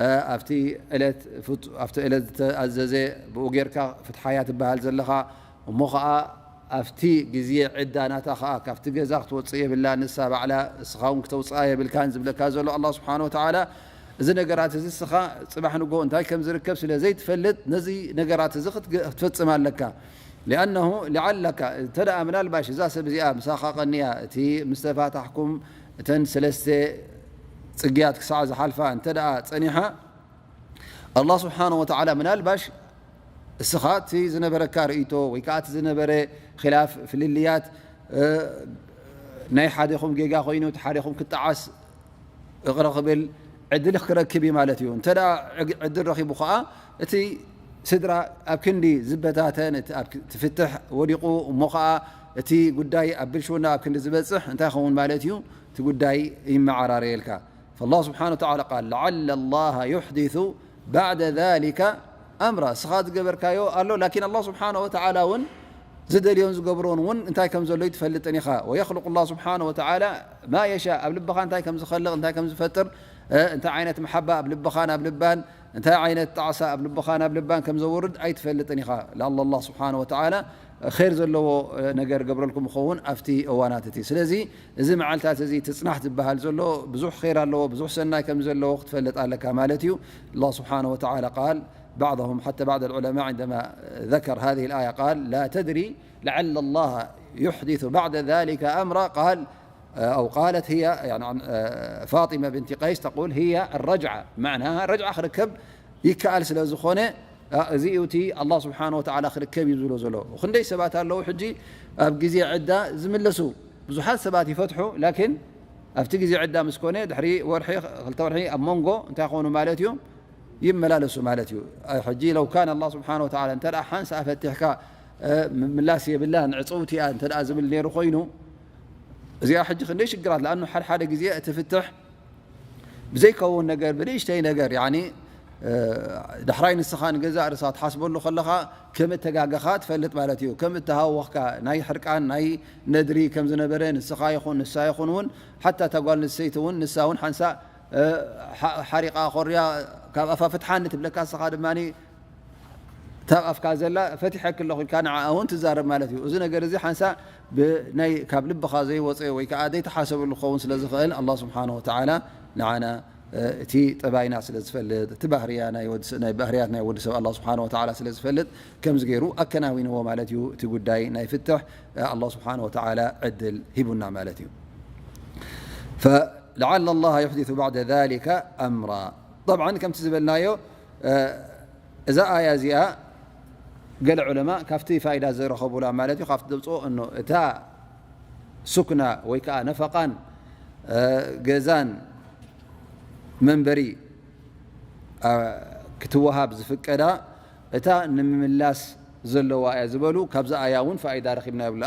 እ፣ ኣብቲ ዕለት ፍጹ-፣ ኣብቲ ዕለት ዝተኣዘዘ ብኡ ጌርካ ፍትሓያ ትበሃል ዘለኻ፣ እሞ ኸዓ ኣብቲ ግዜ ዕዳ ናታ ኸዓ ካብቲ ገዛ ክትወፅእ የብላ፣ ንሳ ባዕላ፣ እስኻ እውን ክተውፅኣ የብልካን ዝብለካ ዘሎ ኣላህ ስብሓነ ወተዓላ፣ እዚ ነገራት እዚ እስኻ ጽባሕ ንግሆ እንታይ ከም ዝርከብ ስለ ዘይትፈልጥ፣ ነዚ ነገራት እዚ ክትገ-፣ ክትፈጽም ኣለካ። ሊኣነሁ፣ ሊዓለካ፣ እንተ ደኣ ምናልባሽ እዛ ሰብ እዚኣ ምሳኻ ቀንያ፣ እቲ ምስ ተፋታሕኩም እተን ሰለስተ ጽግያት ክሳዕ ዝሓልፋ እንተ ደኣ ጸኒሓ፣ ኣላህ ስብሓነ ወተዓላ ምናልባሽ እስኻ እቲ ዝነበረካ ርእይቶ ወይ ከኣ እቲ ዝነበረ ኺላፍ፣ ፍልልያት፣ እ፣ ናይ ሓደኹም ጌጋ ኮይኑ እቲ ሓደኹም ክጠዓስ እቕረ ክብል ዕድል ክረክብ እዩ ማለት እዩ። እንተ ደኣ ዕግ-፣ ዕድል ረኺቡ ኸኣ እቲ ስድራ ኣብ ክንዲ ዝበታተን፣ እቲ ኣብ ክ-፣ እቲ ፍትሕ ወዲቑ እሞ ኸኣ እቲ ጉዳይ ኣብ ብልሽውና ኣብ ክንዲ ዝበጽሕ እንታይ ይኸውን ማለት እዩ? እቲ ጉዳይ ይመዓራረየልካ። فالله سبحانه وتعالى قال لعل الله يحدث بعد ذلك أمرا። እስኻ ዝገበርካዮ ኣሎ፣ ላኪን ኣላህ ስብሓነ ወተዓላ እውን ዝደልዮን ዝገብሮን እውን እንታይ ከም ዘሎ ኣይትፈልጥን ኢኻ። ويخلق الله سبحانه وتعالى ما يشاء። ኣብ ልብኻ እንታይ ከም ዝኸልቕ፣ እንታይ ከም ዝፈጥር፣ እ፣ እንታይ ዓይነት መሓባ ኣብ ልብኻን ኣብ ልባን፣ እንታይ ዓይነት ጣዕሳ ኣብ ልብኻን ኣብ ልባን ከም ዘውርድ ኣይትፈልጥን ኢኻ። ለዓለ ኣላህ ስብሓነ ወተዓላ ኸይር ዘለዎ፣ እ፣ ነገር ገብረልኩም ይኸውን ኣብቲ እዋናት እቲ። ስለዚ እዚ መዓልታት እዚ ትጽናሕ ዝበሃል ዘሎ ብዙሕ ኸይር ኣለዎ፣ ብዙሕ ሰናይ ከም ዘለዎ ክትፈልጥ ኣለካ ማለት እዩ። ኣላህ ስብሓነ ወተዓላ ቃል بعضهم حتى بعض العلماء عندما ذكر هذه الآية قال لا تدري لعل الله يحدث بعد ذلك أمرا قال أو قالت هي يعني عن فاطمة بنت قيس تقول هي الرجعة معناها رجعة ክርከብ ይከኣል ስለ ዝኾነ እዚ እዩ እቲ ኣላህ ስብሓነ ወተዓላ ክርከብ እዩ ዝብሎ ዘሎ። ክንደይ ሰባት ኣለዉ ሕጂ ኣብ ግዜ ዕዳ ዝምለሱ ብዙሓት ሰባት ይፈትሑ ላኪን ኣብቲ ግዜ ዕዳ ምስ ኮነ ድሕሪ ወርሒ ክልተ ወርሒ ኣብ መንጎ እንታይ ክኾኑ ማለት እዩ ይመላለሱ ማለት እዩ። ሕጂ ለው ካን ኣላህ ስብሓነ ወተዓላ እንተ ደኣ ሓንሳእ ፈቲሕካ ምምላስ የብላን ዕፅውቲ እያ እንተ ደኣ ዝብል ነይሩ ኮይኑ እዚኣ ሕጂ ክንደይ ሽግራት ለኣኑ ሓደ ሓደ ግዜ እቲ ፍትሕ ብዘይከውን ነገር ብንእሽተይ ነገር ያኒ ዳሕራይ ንስኻ ንገዛእ ርእስኻ ትሓስበሉ ከለኻ ከም እተጋገኻ ትፈልጥ ማለት እዩ። ከም እተሃወኽካ ናይ ሕርቃን ናይ ነድሪ ከም ዝነበረ ንስኻ ይኹን ንሳ ይኹን እውን ሓታ እታ ጓል ንሰይቲ እውን ንሳ እውን ሓንሳእ ሓሪቓ ኮርያ ካብ ኣፋ ፍትሓኒ ትብለካ ንስኻ ድማ እታ ኣፍካ ዘላ ፈቲሐኪ ኣለኹ ኢልካ ንዓኣ እውን ትዛረብ ማለት እዩ። እዚ ነገር እዚ ሓንሳእ ብናይ ካብ ልብኻ ዘይወፀ ወይ ከዓ ዘይተሓሰበሉ ክኸውን ስለ ዝኽእል ኣላህ ስብሓነ ወተዓላ ንዓና እቲ ጠባይና ስለ ዝፈልጥ እቲ ባህርያ ናይ ወዲ ናይ ባህርያት ናይ ወዲ ሰብ ኣላህ ስብሓነ ወተዓላ ስለ ዝፈልጥ ከምዚ ገይሩ ኣከናዊንዎ ማለት እዩ። እቲ ጉዳይ ናይ ፍትሕ ኣላህ ስብሓነ ወተዓላ ዕድል ሂቡና ማለት እዩ። فلعل الله يحدث بعد ذلك أمرا. طبعا ከምቲ ዝበልናዮ እዛ ኣያ እዚኣ ገለ ዑለማ ካብቲ ፋይዳ ዝረኸቡላ ማለት እዩ፣ ካብቲ ዘምፅኦ እኖ እታ ሱክና ወይ ከዓ ነፈቃን፣ እ፣ ገዛን መንበሪ፣ እ፣ ክትወሃብ ዝፍቀዳ እታ ንምምላስ ዘለዋ እያ ዝበሉ፣ ካብዛ ኣያ እውን ፋይዳ ረኺብና ይብሉ።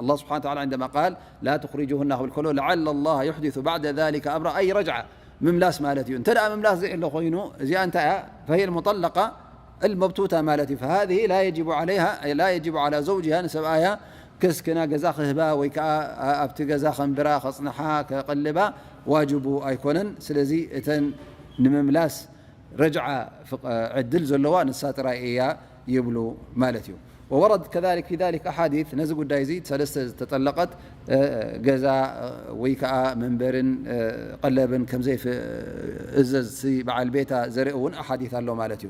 ኣላህ ስብሓነ ወተዓላ عندما قال: لا تخرجوهن ክብል ከሎ لعل الله يحدث بعد ذلك أمرا، أي رجعة ምምላስ ማለት እዩ። እንተ ደኣ ምምላስ ዘይህሎ ኮይኑ፣ እዚኣ እንታይ እያ? فهي المطلقة المبتوتة ማለት እዩ። فهذه لا يجب عليها، أي لا يجب على زوجها ንሰብኣያ ከስክና ገዛ ክህባ ወይ ከዓ ኣብቲ ገዛ ከንብራ፣ ከጽንሓ፣ ከቕልባ ዋጅቡ ኣይኮነን። ስለዚ እተን ንምምላስ ረጅዓ ፍቕ-፣ ዕድል ዘለዋ ንሳ ጥራይ እያ ይብሉ ማለት እዩ። وورد كذلك في ذلك أحاديث፣ ነዚ ጉዳይ እዚ ሰለስተ ዝተጠለቐት፣ እ፣ ገዛ፣ እ፣ ወይ ከዓ መንበርን፣ እ፣ ቀለብን ከም ዘይፍ-፣ እዘዝ እቲ በዓል ቤታ ዘርኢ እውን ኣሓዲት ኣሎ ማለት እዩ።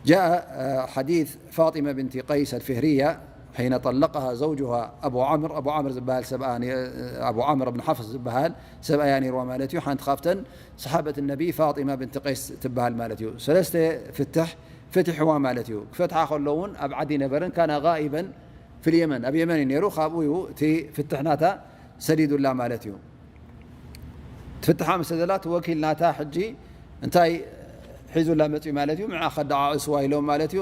جاء، እ፣ حديث فاطمة بنت قيس الفهرية حين طلقها زوجها أبو عمرو، ኣቡ ዓምር ዝበሃል ሰብኣ ነ-፣ ኣቡ ዓምር ብን ሓፍስ ዝበሃል ሰብኣያ ነይርዋ ማለት እዩ። ሓንቲ ካብተን ሰሓበት ነቢ ፋጢማ ብንት ቀይስ ትበሃል ማለት እዩ። ሰለስተ ፍትሕ ፍትሕዋ ማለት እዩ። ክፈትሓ ከሎ እውን ኣብ ዓዲ ነበረን፣ ካና ጋኢበን ፊል የመን፣ ኣብ የመን እዩ ነይሩ። ካብኡ እዩ እቲ ፍትሕ ናታ ሰዲዱላ ማለት እዩ። ትፍትሓ ምስ ዘላ እቲ ወኪል ናታ ሕጂ እንታይ ሒዙላ መፅኡ ማለት እዩ? ምዓ ከደዓእስዋ ኢሎም ማለት እዩ።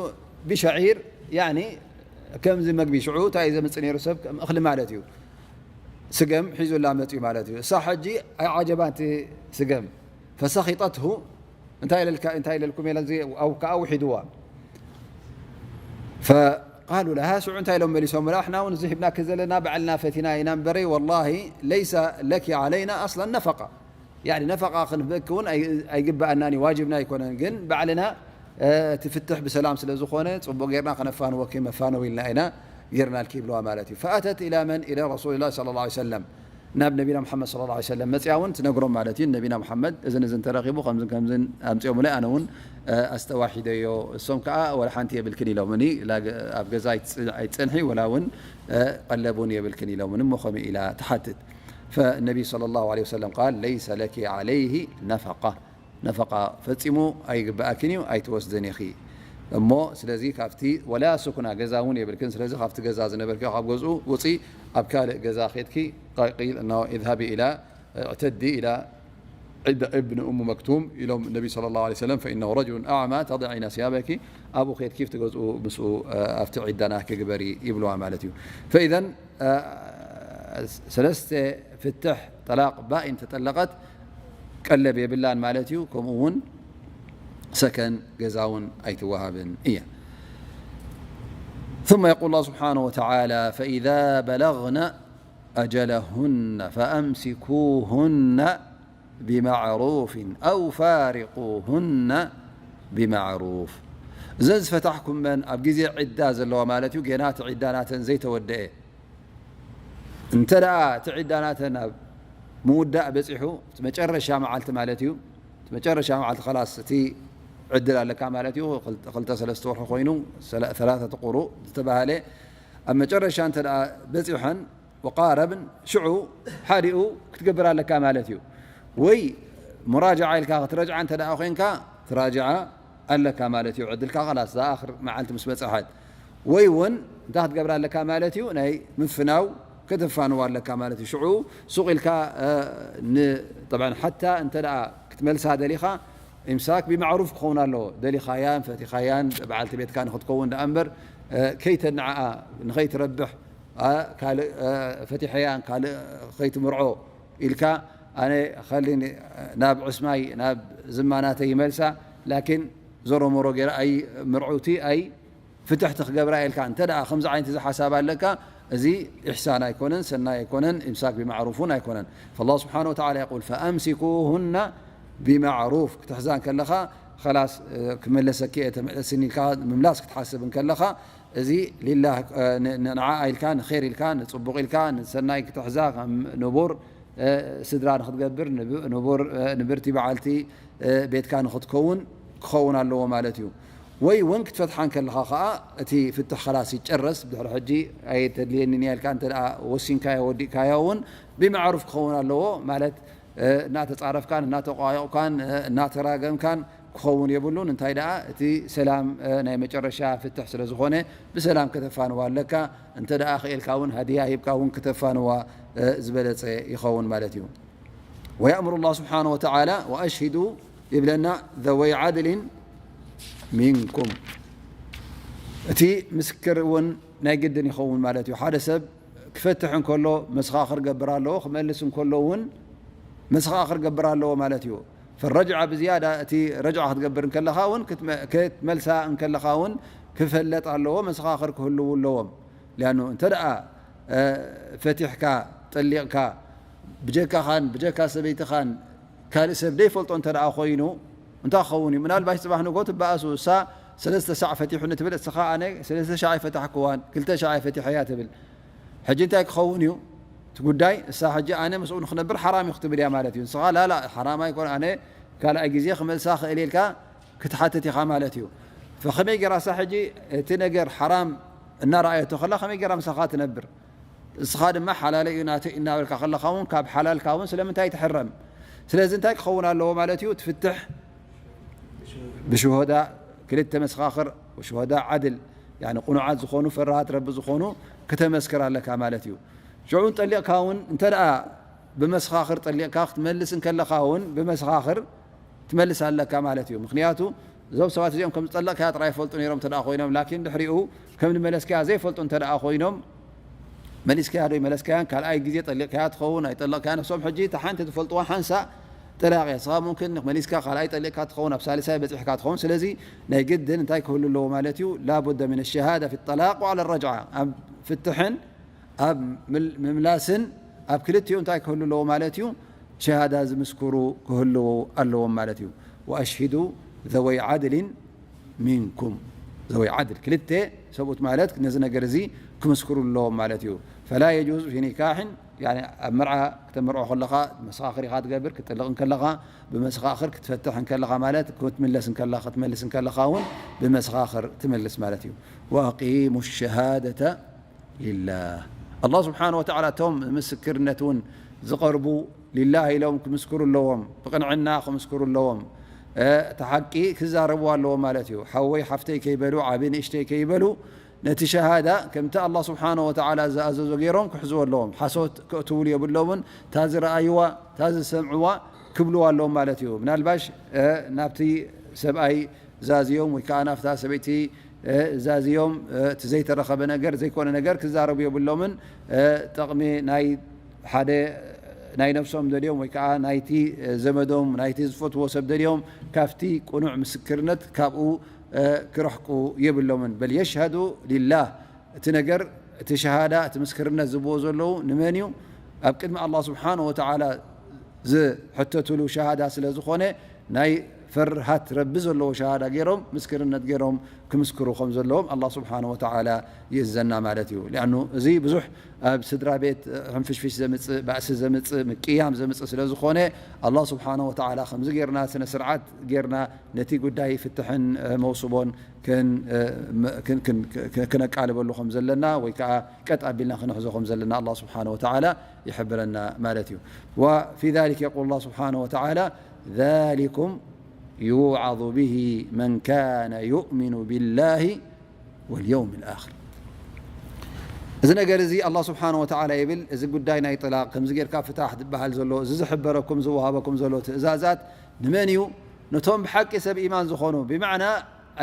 ብሸዒር ያኒ ከምዚ መግቢ ሽዑ እንታይ እዩ ዘምፅእ ነይሩ ሰብ ከም እኽሊ ማለት እዩ። ስገም ሒዙላ መፅኡ ማለት እዩ። እሳ ሕጂ ኣይዓጀባን እቲ ስገም። ፈሰኺጠትሁ እንታይ ኢለልካ-፣ እንታይ ኢለልኩም ኢለ እዚ ኣው-፣ ከኣ ውሒድዋ። ፈቃሉ ለሃ ሽዑ እንታይ ኢሎም መሊሶም? ንሕና እውን እዚ ሂብናኪ ዘለና ባዕልና ፈቲና ኢና እምበረይ ወላሂ ለይሰ ለኪ ዓለይና ኣስለን ነፈቃ። ያኒ ነፈቃ ክንህበኪ እውን ኣይ-፣ ኣይግበኣናን እዩ፣ ዋጅብና ኣይኮነን። ግን ባዕልና፣ እ፣ እቲ ፍትሕ ብሰላም ስለ ዝኾነ ጽቡቕ ጌርና ከነፋንወኪ መፋነዊ ኢልና ኢና ጌርናልኪ ይብልዋ ማለት እዩ። ፈኣተት ኢላ መን? ኢላ ረሱልላህ ሰለላሁ ዐለይሂ ወሰለም። ናብ ነቢና መሓመድ ሰለላሁ ዐለይሂ ወሰለም መጽያ እውን ትነግሮም ማለት እዩ። ነቢና መሓመድ እዝን እዝን ተረኺቡ ከምዝን ከምዝን ኣምጽኦምለይ፣ ኣነ እውን፣ እ፣ ኣስተዋሒደዮ። እሶም ከኣ ወላ ሓንቲ የብልክን ኢሎምኒ፣ ላ-፣ ኣብ ገዛ ኣይትጽ-፣ ኣይትጸንሒ ወላ እውን፣ እ፣ ቀለብ እውን የብልክን ኢሎምኒ። እሞ ከመይ ኢላ ትሓትት? ፈነቢ ሰለላሁ ዐለይሂ ወሰለም ቃል ለይሰ ለኪ ዐለይሂ ነፈቃ፣ ነፈቃ ፈጺሙ ኣይግብኣክን እዩ፣ ኣይትወስድን ኢኺ። እሞ ስለዚ ካብቲ ወላ ሱክና ገዛ እውን የብልክን። ስለዚ ካብቲ ገዛ ዝነበርኪ ካብ ገዝኡ ውፂ፣ ኣብ ካልእ ገዛ ኬድኪ ቃ-፣ ቂል እና ኢዝሃቢ ኢላ እዕተዲ ኢላ ዒደ እብን እሙ መክቱም ኢሎም ነቢ ሰለላሁ ዐለይሂ ወሰለም ፈኢነሁ ረጅሉን ኣዕማ ተድዒና ሲያበኪ ኣብኡ ኬድኪ ኣብቲ ገዝኡ ምስኡ ኣብቲ ዒዳና ክግበሪ ይብልዋ ማለት እዩ። ፈኢዘን ሰለስተ ፍትሕ ጠላቕ ባኢን ተጠለቐት ቀለብ የብላን ማለት እዩ። ከምኡ እውን ሰከን ገዛ እውን ኣይትወሃብን እያ። ثم يقول الله سبحانه وتعالى: فإذا بلغن أجلهن فأمسكوهن بمعروف أو فارقوهن بمعروف። እዘን ዝፈታሕኩመን ኣብ ግዜ ዒዳ ዘለዋ ማለት እዩ፣ ገና እቲ ዒዳ ናተን ዘይተወደአ። እንተ ደኣ እቲ ዒዳ ናተን ኣብ ምውዳእ በጺሑ፣ እቲ መጨረሻ መዓልቲ ማለት እዩ፣ እቲ መጨረሻ መዓልቲ ኸላስ እቲ ዕድል ኣለካ ማለት እዩ። ክልተ፣ ክልተ ሰለስተ ወርሒ ኮይኑ፣ ሰላ-፣ ሰላሰተ ቁሩእ ዝተባህለ ኣብ መጨረሻ እንተ ደኣ በጺሐን፣ ወቃረብን ሽዑ ሓዲኡ ክትገብር ኣለካ ማለት እዩ። ወይ ሙራጃዓ ኢልካ ክትረጅዓ እንተ ደኣ ኮይንካ፣ ትራጅዓ ኣለካ ማለት እዩ። ዕድልካ ኸላስ፣ እዛ ኣኽር መዓልቲ ምስ በጽሐት። ወይ እውን እንታይ ክትገብር ኣለካ ማለት እዩ? ናይ ምፍናው ከተፋንዋ ኣለካ ማለት እዩ። ሽዑ ሱቕ ኢልካ፣ እ፣ ን-፣ ጠብዓን ሓታ እንተ ደኣ ክትመልሳ ደሊኻ፣ ኢምሳክ ብማዕሩፍ ክኸውን ኣለዎ። ደሊኻያን ፈቲኻያን በዓልቲ ቤትካ ንኽትከውን ደኣ እምበር፣ እ፣ ከይተንዓኣ፣ ንኸይትረብሕ፣ ኣ፣ ካልእ፣ እ፣ ፈቲሐያን ካልእ ከይትምርዖ ኢልካ፣ ኣነ ኸሊኒ ናብ ዕስማይ፣ ናብ ዝማናተይ ይመልሳ፣ ላኪን ዞሮ ሞሮ ገይረ ኣይ ምርዑቲ ኣይ ፍትሕቲ ክገብራ ኢልካ እንተ ደኣ ከምዚ ዓይነት እዚ ሓሳብ ኣለካ፣ እዚ ኢሕሳን ኣይኮነን፣ ሰናይ ኣይኮነን፣ ኢምሳክ ብማዕሩፍ እውን ኣይኮነን። ፈላህ ስብሓነ ወተዓላ የቁል፣ ፈኣምሲኩሁና ቢማዕሩፍ፣ ክትሕዛ እንከለኻ፣ ኸላስ፣ እ፣ ክመለሰኪ እየ፣ ተመለስኒ ኢልካ ምምላስ ክትሓስብ እንከለኻ፣ እዚ ሊላህ፣ እ፣ ን-፣ ን-፣ ንዓኣ ኢልካ፣ ንኼር ኢልካ፣ ንጽቡቕ ኢልካ፣ ንሰናይ ክትሕዛ፣ ከም ንቡር፣ እ፣ ስድራ ንኽትገብር፣ ንብ-፣ ንቡር፣ እ፣ ንብርቲ በዓልቲ፣ እ፣ ቤትካ ንኽትከውን ክኸውን ኣለዎ ማለት እዩ። ወይ እውን ክትፈትሓ እንከለኻ ኸኣ፣ እቲ ፍትሕ ኸላስ ይጨረስ፣ ብድሕሪ ሕጂ ኣይተድልየንን እያ ኢልካ እንተ ደኣ ወሲንካዮ፣ ወዲእካዮ እውን፣ ብማዕሩፍ ክኸውን ኣለዎ ማለት፣ እ፣ እናተጻረፍካን፣ እናተቋየቑካን፣ እ፣ እናተራገምካን፣ ክኸውን የብሉን። እንታይ ደኣ እቲ ሰላም፣ እ፣ ናይ መጨረሻ ፍትሕ ስለ ዝኾነ ብሰላም ከተፋንዋ ኣለካ። እንተ ደኣ ክኢልካ እውን ሃድያ ሂብካ እውን ከተፋንዋ፣ እ፣ ዝበለጸ ይኸውን ማለት እዩ። ويأمر الله سبحانه وتعالى وأشهدوا ይብለና ذوي عدل منكم። እቲ ምስክር እውን ናይ ግድን ይኸውን ማለት እዩ። ሓደ ሰብ ክፈትሕ እንከሎ መሰኻኽር ገብር ኣለዎ፣ ክመልስ እንከሎ እውን መሰኻኽር ገብር ኣለዎ ማለት እዩ። ፈረጅዓ ብዝያዳ እቲ ረጅዓ ክትገብር እንከለኻ እውን ክትመ-፣ ክትመልሳ እንከለኻ እውን ክፈለጥ ኣለዎ፣ መሰኻኽር ክህልዉ ኣለዎም። ሊኣኑ እንተ ደኣ፣ እ፣ ፈቲሕካ፣ ጠሊቕካ፣ ብጀካኻን ብጀካ ሰበይትኻን ካልእ ሰብ ደይፈልጦ እንተ ደኣ ኮይኑ፣ እንታይ ክኸውን እዩ? ምናልባሽ ጽባሕ ንጎ ትበኣሱ፣ እሳ ሰለስተ ሻዕ ፈቲሑኒ ትብል፣ እስኻ ኣነ ሰለስተ ሻዕ ኣይፈታሕክዋን፣ ክልተ ሻዕ እየ ፈቲሐያ ትብል። ሕጂ እንታይ ክኸውን እዩ እቲ ጉዳይ? እሳ ሕጂ ኣነ ምስኡ ንክነብር ሓራም እዩ ክትብል እያ ማለት እዩ። ንስኻ ላላ፣ ሓራም ኣይኮነ፣ ኣነ ካልኣይ ግዜ ክመልሳ ክእል ኢልካ ክትሓትት ኢኻ ማለት እዩ። ፈኸመይ ገይራ እሳ ሕጂ እቲ ነገር ሓራም እናረኣየቶ ከላ ከመይ ገይራ ምሳኻ ትነብር? እስኻ ድማ ሓላለይ እዩ ናተይ እናበልካ ከለኻ እውን ካብ ሓላልካ እውን ስለምንታይ ትሕረም? ስለዚ እንታይ ክኸውን ኣለዎ ማለት እዩ? ትፍትሕ ብሽሆዳ ክልተ መስኻኽር፣ ወሽሆዳ ዓድል፣ ያኒ ቅኑዓት ዝኾኑ፣ ፈራሃት ረቢ ዝኾኑ ክተመስክር ኣለካ ማለት እዩ። ሽዑ ጠሊቕካ እውን እንተ ደኣ ብመስኻኽር ጠሊቕካ ክትመልስ እንከለኻ እውን ብመስኻኽር ትመልስ ኣለካ ማለት እዩ። ምኽንያቱ እዞም ሰባት እዚኦም ከም ዝጠለቕካያ ጥራይ ይፈልጡ ነይሮም እንተ ደኣ ኮይኖም፣ ላኪን ድሕሪኡ ከም ዝመለስካያ ዘይፈልጡ እንተ ደኣ ኮይኖም፣ መሊስካያ ዶ ይመለስካያን ካልኣይ ግዜ ጠሊቕካያ ትኸውን ኣይጠለቕካያ፣ ንሶም ሕጂ እታ ሓንቲ ዝፈልጥዋ ሓንሳእ ጠላቕ እያ። ንስኻ ሙምክን መሊስካ ካልኣይ ጠሊቕካ ትኸውን፣ ኣብ ሳልሳይ በፂሕካ ትኸውን። ስለዚ ናይ ግድን እንታይ ክህሉ ኣለዎ ማለት እዩ? ላቡደ ምን ሸሃዳ ፊ ጠላቅ ወዓለ ረጅዓ፣ ኣብ ፍትሕን ኣብ ምል-፣ ምምላስን ኣብ ክልቲኡ እንታይ ክህሉ ኣለዎ ማለት እዩ? ሸሃዳ ዝምስክሩ ክህልዉ ኣለዎም ማለት እዩ። ወኣሽሂዱ ዘወይ ዓድሊን ሚንኩም፣ ዘወይ ዓድል ክልተ ሰብኡት ማለት ነዚ ነገር እዚ ክምስክሩ ኣለዎም ማለት እዩ። ፈላ የጁዝ ፊ ኒካሕን፣ ያኒ ኣብ መርዓ ክተመርዖ ከለኻ መሰኻኽር ኢኻ ትገብር፣ ክትጥልቕ እንከለኻ ብመሰኻኽር ክትፈትሕ እንከለኻ ማለት ክትምለስ እንከለኻ፣ ክትመልስ እንከለኻ እውን ብመሰኻኽር ትመልስ ማለት እዩ። ወኣቂሙ ሸሃደተ ሊላህ። ኣላህ ስብሓነ ወተዓላ እቶም ምስክርነት እውን ዝቐርቡ ሊላህ ኢሎም ክምስክሩ ኣለዎም፣ ብቕንዕና ክምስክሩ ኣለዎም። እ፣ እቲ ሓቂ ክዛረቡ ኣለዎም ማለት እዩ። ሓወይ ሓፍተይ ከይበሉ፣ ዓቢ ንእሽተይ ከይበሉ፣ ነቲ ሸሃዳ ከምቲ ኣላህ ስብሓነ ወተዓላ ዝኣዘዞ ገይሮም ክሕዝዎ ኣለዎም። ሓሶት ከእትውሉ የብሎምን። እታ ዝረኣይዋ፣ እታ ዝሰምዕዋ ክብልዋ ኣለዎም ማለት እዩ። ምናልባሽ፣ እ፣ ናብቲ ሰብኣይ ዛዝዮም ወይ ከዓ ናብታ ሰበይቲ፣ እ፣ ዛዝዮም፣ እ፣ እቲ ዘይተረኸበ ነገር፣ ዘይኮነ ነገር ክዛረቡ የብሎምን። እ፣ ጥቕሚ ናይ ሓደ ናይ ነብሶም ደልዮም ወይ ከዓ ናይቲ፣ እ፣ ዘመዶም፣ ናይቲ ዝፈትዎ ሰብ ደልዮም ካብቲ ቅኑዕ ምስክርነት ካብኡ፣ እ፣ ክረሕቁ የብሎምን። በል የሽሃዱ ሊላህ፣ እቲ ነገር፣ እቲ ሸሃዳ፣ እቲ ምስክርነት ዝብዎ ዘለዉ ንመን እዩ? ኣብ ቅድሚ ኣላህ ስብሓነ ወተዓላ ዝሕተትሉ ሸሃዳ ስለ ዝኾነ፣ ናይ ፈርሃት ረቢ ዘለዎ ሸሃዳ ገይሮም፣ ምስክርነት ገይሮም ክምስክሩ ከም ዘለዎም ኣላህ ስብሓነ ወተዓላ ይእዘና ማለት እዩ። ሊኣኑ እዚ ብዙሕ ኣብ ስድራ ቤት ሕንፍሽፍሽ ዘምጽእ፣ ባእሲ ዘምጽእ፣ ምቅያም ዘምጽእ ስለ ዝኾነ፣ ኣላህ ስብሓነ ወተዓላ ከምዚ ገይርና ስነ ስርዓት ገይርና ነቲ ጉዳይ ፍትሕን፣ እ፣ መውስቦን ክን-፣ እ፣ ም-፣ ክን-፣ ክን-፣ ክ-፣ ክነቃልበሉ ከም ዘለና ወይ ከዓ ቀጥ ኣቢልና ክንሕዞ ከም ዘለና ኣላህ ስብሓነ ወተዓላ ይሕብረና ማለት እዩ። وفي ذلك يقول الله سبحانه وتعالى: ذلكم يوعظ به من كان يؤمن بالله واليوم الآخر. እዚ ነገር እዚ ኣላህ ስብሓነ ወተዓላ ይብል፣ እዚ ጉዳይ ናይ ጥላቕ ከምዚ ጌርካ ፍታሕ ዝበሃል ዘሎ፣ እዚ ዝሕበረኩም ዝወሃበኩም ዘሎ ትእዛዛት ንመን እዩ? ነቶም ብሓቂ ሰብ ኢማን ዝኾኑ፣ ብማዕና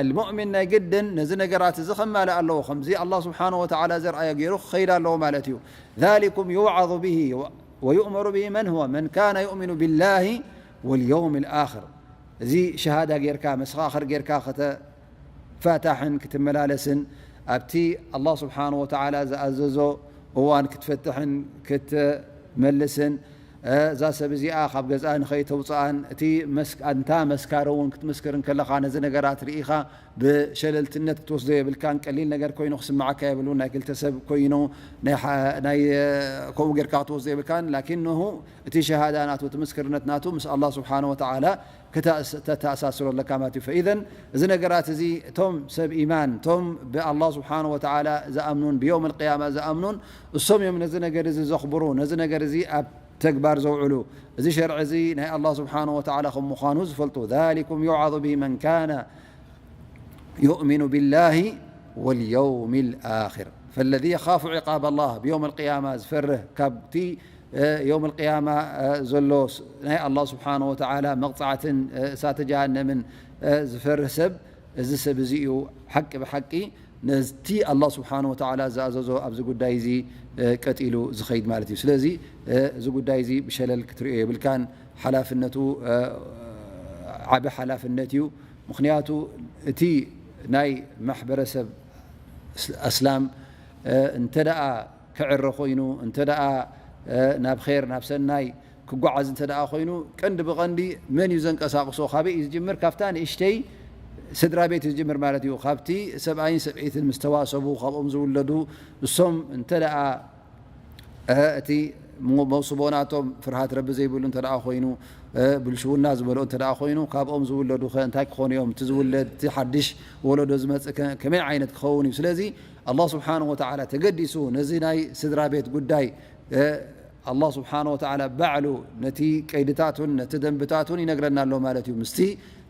ኣልሙእሚን ናይ ግድን ነዚ ነገራት እዚ ከማልእ ኣለዎ። ከምዚ ኣላህ ስብሓነ ወተዓላ ዘርኣዮ ገይሩ ክኸይድ ኣለዎ ማለት እዩ። ذلكم يوعظ به ويؤمر به من هو من كان يؤمن بالله واليوم الآخر። እዚ ሸሃዳ ጌርካ፣ መሰኻኽር ጌርካ ከተፋታሕን ክትመላለስን፣ ኣብቲ ኣላህ ስብሓነ ወተዓላ ዝኣዘዞ እዋን ክትፈትሕን ክትመልስን፣ እ፣ እዛ ሰብ እዚኣ ካብ ገዝኣ ንኸይተውፅኣን፣ እቲ መስ-፣ ኣንታ መስካሪ እውን ክትምስክር እንከለኻ፣ ነዚ ነገራት ርኢኻ ብሸለልትነት ክትወስዶ የብልካን። ቀሊል ነገር ኮይኑ ክስምዓካ የብሉን። ናይ ክልተ ሰብ ኮይኑ ናይ ሓ-፣ ናይ፣ እ፣ ከምኡ ጌርካ ክትወስዶ የብልካን። ላኪን ንሁ እቲ ሸሃዳ ናቱ፣ እቲ ምስክርነት ናቱ ምስ ኣላህ ስብሓነ ወተዓላ ክተኣስ-፣ ተተኣሳስሮ ኣለካ ማለት እዩ። ፈኢዘን እዚ ነገራት እዚ እቶም ሰብ ኢማን፣ እቶም ብኣላህ ስብሓነ ወተዓላ ዝኣምኑን ብየውም ኣልቅያማ ዝኣምኑን፣ እሶም እዮም ነዚ ነገር እዚ ዘኽብሩ፣ ነዚ ነገር እዚ ኣብ ተግባር ዘውዕሉ። እዚ ሸርዒ እዚ ናይ ኣላህ ስብሓነሁ ወተዓላ ከም ምዃኑ ዝፈልጡ። ذلكم يوعظ به من كان يؤمن بالله واليوم الآخر فالذي يخاف عقاب الله ብዮም ኣልቅያማ ዝፈርህ፣ ካብቲ ዮም ኣልቅያማ ዘሎ ናይ ኣላህ ስብሓነሁ ወተዓላ መቕጻዕትን እሳተ ጀሃነምን ዝፈርህ ሰብ፣ እዚ ሰብ እዚ እዩ ሓቂ ብሓቂ ነቲ ኣላህ ስብሓነሁ ወተዓላ ዝኣዘዞ ኣብዚ ጉዳይ እዚ ቀጢሉ ዝኸይድ ማለት እዩ። ስለዚ እዚ ጉዳይ እዚ ብሸለል ክትርእዮ የብልካን። ሓላፍነቱ ዓቢ ሓላፍነት እዩ። ምኽንያቱ እቲ ናይ ማሕበረሰብ ኣስላም እንተ ደኣ ክዕረ ኮይኑ፣ እንተ ደኣ ናብ ኼር፣ ናብ ሰናይ ክጓዓዝ እንተ ደኣ ኮይኑ፣ ቀንዲ ብቐንዲ መን እዩ ዘንቀሳቕሶ? ካበይ እዩ ዝጅምር? ካብታ ንእሽተይ ስድራ ቤት እዩ ዝጅምር ማለት እዩ። ካብቲ ሰብኣይን ሰበይትን ምስ ተዋሰቡ፣ ካብኦም ዝውለዱ፣ እሶም እንተ ደኣ እቲ መውስቦ ናቶም ፍርሃት ረቢ ዘይብሉ እንተ ደኣ ኮይኑ፣ ብልሽውና ዝመልኦ እንተ ደኣ ኮይኑ፣ ካብኦም ዝውለዱ ከ እንታይ ክኾኑ እዮም? እቲ ዝውለድ፣ እቲ ሓድሽ ወለዶ ዝመጽእ ከ ከመይ ዓይነት ክኸውን እዩ? ስለዚ ኣላህ ስብሓነሁ ወተዓላ ተገዲሱ ነዚ ናይ ስድራ ቤት ጉዳይ ኣላህ ስብሓነሁ ወተዓላ ባዕሉ ነቲ ቀይድታቱን ነቲ ደንብታቱን ይነግረና ኣሎ ማለት እዩ። ምስቲ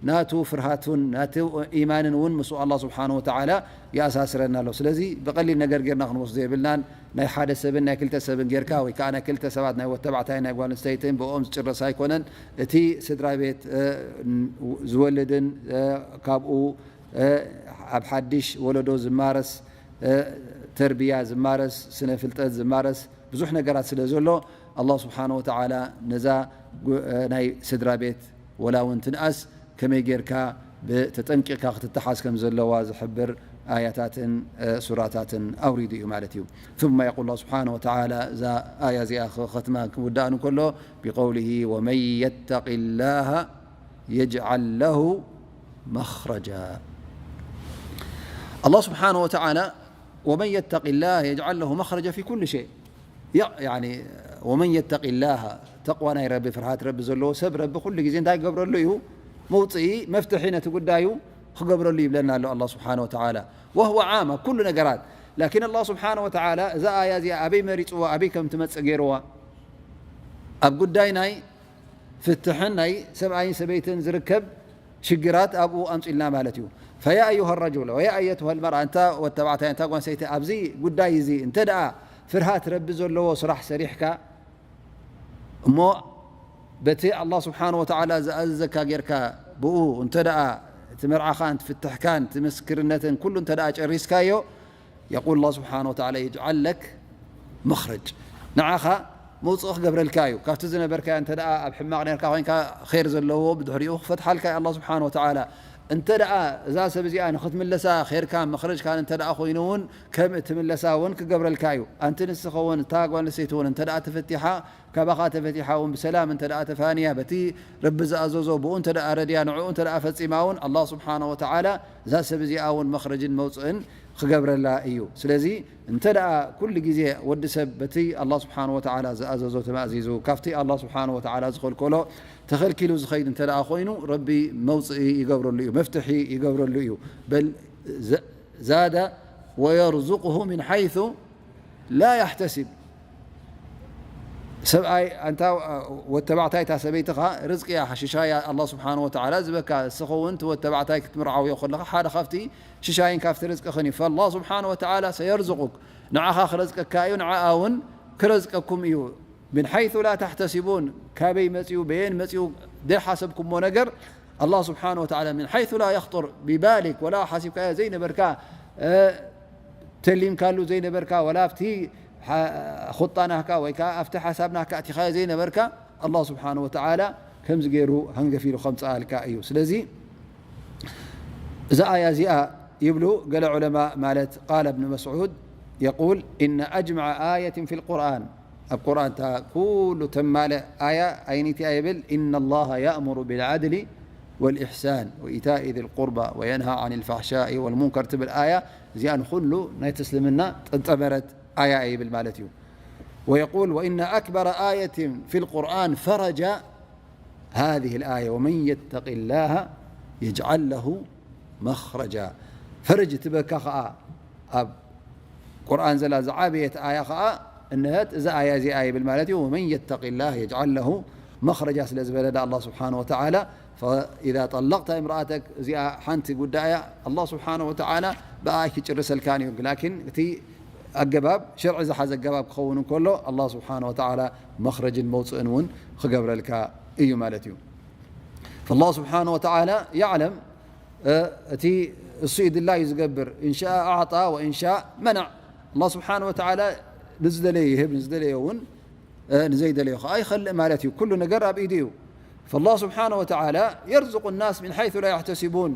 ናቱ ፍርሃቱን ናቱ ኢማንን እውን ምስኡ ኣላህ ስብሓነሁ ወተዓላ ይኣሳስረና ኣሎ። ስለዚ ብቐሊል ነገር ጌርና ክንወስዶ የብልናን። ናይ ሓደ ሰብን ናይ ክልተ ሰብን ጌርካ ወይ ከዓ ናይ ክልተ ሰባት ናይ ወድ ተባዕታይ ናይ ጓል ኣንስተይትን ብኦም ዝጭረስ ኣይኮነን። እቲ ስድራ ቤት ዝወልድን ካብኡ ኣብ ሓድሽ ወለዶ ዝማረስ ተርቢያ ዝማረስ ስነ ፍልጠት ዝማረስ ብዙሕ ነገራት ስለ ዘሎ ኣላህ ስብሓነሁ ወተዓላ ነዛ ናይ ስድራ ቤት ወላ እውን ትንኣስ ከመይ ጌርካ ብተጠንቂቕካ ክትተሓዝ ከም ዘለዋ ዝሕብር ኣያታትን ሱራታትን ኣውሪዱ እዩ ማለት እዩ። ثم يقول الله سبحانه وتعالى እዛ ኣያ እዚኣ ኸኸትማ ክውዳእን ከሎ ብقوله ومن يتق الله يجعل له مخرجا. الله سبحانه وتعالى ومن يتق الله يجعل له مخرجا في كل شيء. ومن يتق الله ተقዋ ናይ ረቢ ፍርሃት ረቢ ዘለዎ ሰብ ረቢ ኩሉ ግዜ እንታይ ክገብረሉ እዩ? መውፅኢ መፍትሒ ነቲ ጉዳዩ ክገብረሉ ይብለና ኣሎ ኣላህ ስብሓነ ወተዓላ። وهو عام ኣብ ኩሉ ነገራት። ላኪን ኣላህ ስብሓነ ወተዓላ እዛ ኣያ እዚኣ ኣበይ መሪፅዋ ኣበይ ከም ትመፅእ ገይርዋ? ኣብ ጉዳይ ናይ ፍትሕን ናይ ሰብኣይን ሰበይትን ዝርከብ ሽግራት ኣብኡ ኣምፂልና ማለት እዩ። فيا أيها الرجل ويا أيتها المرأة እንታ ወተባዕታይ እንታ ጓንሰይቲ ኣብዚ ጉዳይ እዚ እንተ ደኣ ፍርሃት ረቢ ዘለዎ ስራሕ ሰሪሕካ እሞ በቲ ኣላህ ስብሓነ ወተዓላ ዝኣዘዘካ ጌርካ ብኡ እንተ ደኣ እቲ መርዓኻን ፍትሕካን እቲ ምስክርነትን ኩሉ እንተ ደኣ ጨሪስካዮ يقول الله سبحانه وتعالى يجعل لك مخرج ንዓኻ መውፅኢ ክገብረልካ እዩ። ካብቲ ዝነበርካዮ እንተ ደኣ ኣብ ሕማቕ ኔርካ ኮይንካ ኸይር ዘለዎ ብድሕሪኡ ክፈትሓልካ እዩ ኣላህ ስብሓነ ወተዓላ። እንተ ደኣ እዛ ሰብ እዚኣ ንኽትምለሳ ኸይርካ መኽረጅካን እንተ ደኣ ኮይኑ እውን ከም እትምለሳ እውን ክገብረልካ እዩ። ኣንቲ ንስኸ እውን እታ ጓል ኣንስተይቲ እውን እንተ ደኣ ተፈቲሓ ካባኻ ተፈቲሓ እውን ብሰላም እንተ ደኣ ተፋንያ በቲ ረቢ ዝኣዘዞ ብኡ እንተ ደኣ ረድያ ንዕኡ እንተ ደኣ ፈፂማ እውን ኣላህ ስብሓነ ወተዓላ እዛ ሰብ እዚኣ እውን መኽረጅን መውፅእን ክገብረላ እዩ። ስለዚ እንተ ደኣ ኩሉ ግዜ ወዲ ሰብ በቲ ኣላህ ስብሓነ ወተዓላ ዝኣዘዞ ተማእዚዙ ካብቲ ኣላህ ስብሓነ ወተዓላ ዝኸልከሎ ተኸልኪሉ ዝኸይድ እንተ ደኣ ኮይኑ ረቢ መውፅኢ ይገብረሉ እዩ፣ መፍትሒ ይገብረሉ እዩ። በል ዘ- ዛደ ወየርዙቁሁ ሚን ሓይሱ ላ ያሕተሲብ። ሰብኣይ ኣንታ ወተባዕታይ እታ ሰበይትኻ ርዝቂ እያ ሽሻያ ኣላህ ስብሓነ ወተዓላ ዝበካ እስኸውን እቲ ወተባዕታይ ክትምርዓውዮ ከለኻ ሓደ ካብቲ ሽሻይን ካብቲ ርዝቅኽን እዩ። ፈላህ ስብሓነ ወተዓላ ሰየርዝቁክ ንዓኻ ክረዝቀካ እዩ ንዓኣ እውን ክረዝቀኩም እዩ። ምን ሓይሱ ላ ተሕተሲቡን ካበይ መፅኡ በየን መፅኡ ዘይሓሰብኩሞ ነገር ኣላህ ስብሓነ ወተዓላ ምን ሓይሱ ላ የኽጡር ቢባሊክ ወላ ሓሲብካዮ ዘይነበርካ ተሊምካሉ ዘይነበርካ ወላ ኣብቲ ኹጣ ናካ ወይ ከዓ ኣብቲ ሓሳብ ናካ ኣቲኻዮ ዘይነበርካ ኣላህ ስብሓነ ወተዓላ ከምዚ ገይሩ ሃንገፊሉ ከምፅኣልካ እዩ። ስለዚ እዛ ኣያ እዚኣ ይብሉ ገለ ዑለማ ማለት ቃለ እብን መስዑድ የቁል ኢነ ኣጅመዐ ኣየትን ፊ ልቁርኣን ኣብ ቁርኣን እታ ኩሉ ተማለ ኣያ ኣይኒትያ ይብል ኢነ ላሃ ያእሙሩ ብልዓድሊ ወልኢሕሳን ወኢታኢ ذي القربى وينهى عن الفحشاء والمنكر ትብል ኣያ እዚኣ ንኩሉ ናይ ተስልምና ጠንጠበረት ኣያ ይብል ማለት እዩ። ويقول وإن أكبر آية في القرآن فرج هذه الآية ومن يتق الله يجعل له مخرجا فرج ትበካ ኸዓ ኣብ ቁርኣን ዘላ ዝዓበየት ኣያ ኸዓ እንሀት እዛ ኣያ እዚኣ ይብል ማለት እዩ። ومن يتق الله يجعل له مخرجا ስለ ዝበለ ኣላህ ስብሓነ ወተዓላ فإذا طلقت امرأتك እዚኣ ሓንቲ ጉዳይ እያ። ኣላህ ስብሓነ ወተዓላ ብኣ ኣይክጭርሰልካን እዩ። ላኪን እቲ ኣገባብ ሸርዒ ዝሓዘ ኣገባብ ክኸውን እንከሎ ኣላህ ስብሓነ ወተዓላ መኽረጅን መውፅእን እውን ክገብረልካ እዩ ማለት እዩ። فالله سبحانه وتعالى يعلم እቲ እሱ እዩ ድላዩ ዝገብር። إن شاء أعطى وإن شاء منع። ኣላህ ስብሓነ ወተዓላ ንዝደለየ ይህብ፣ ንዝደለየ እውን ንዘይደለዮ ከዓ ይኸልእ ማለት እዩ። ኩሉ ነገር ኣብ ኢዱ እዩ። فالله سبحانه وتعالى يرزق الناس من حيث لا يحتسبون።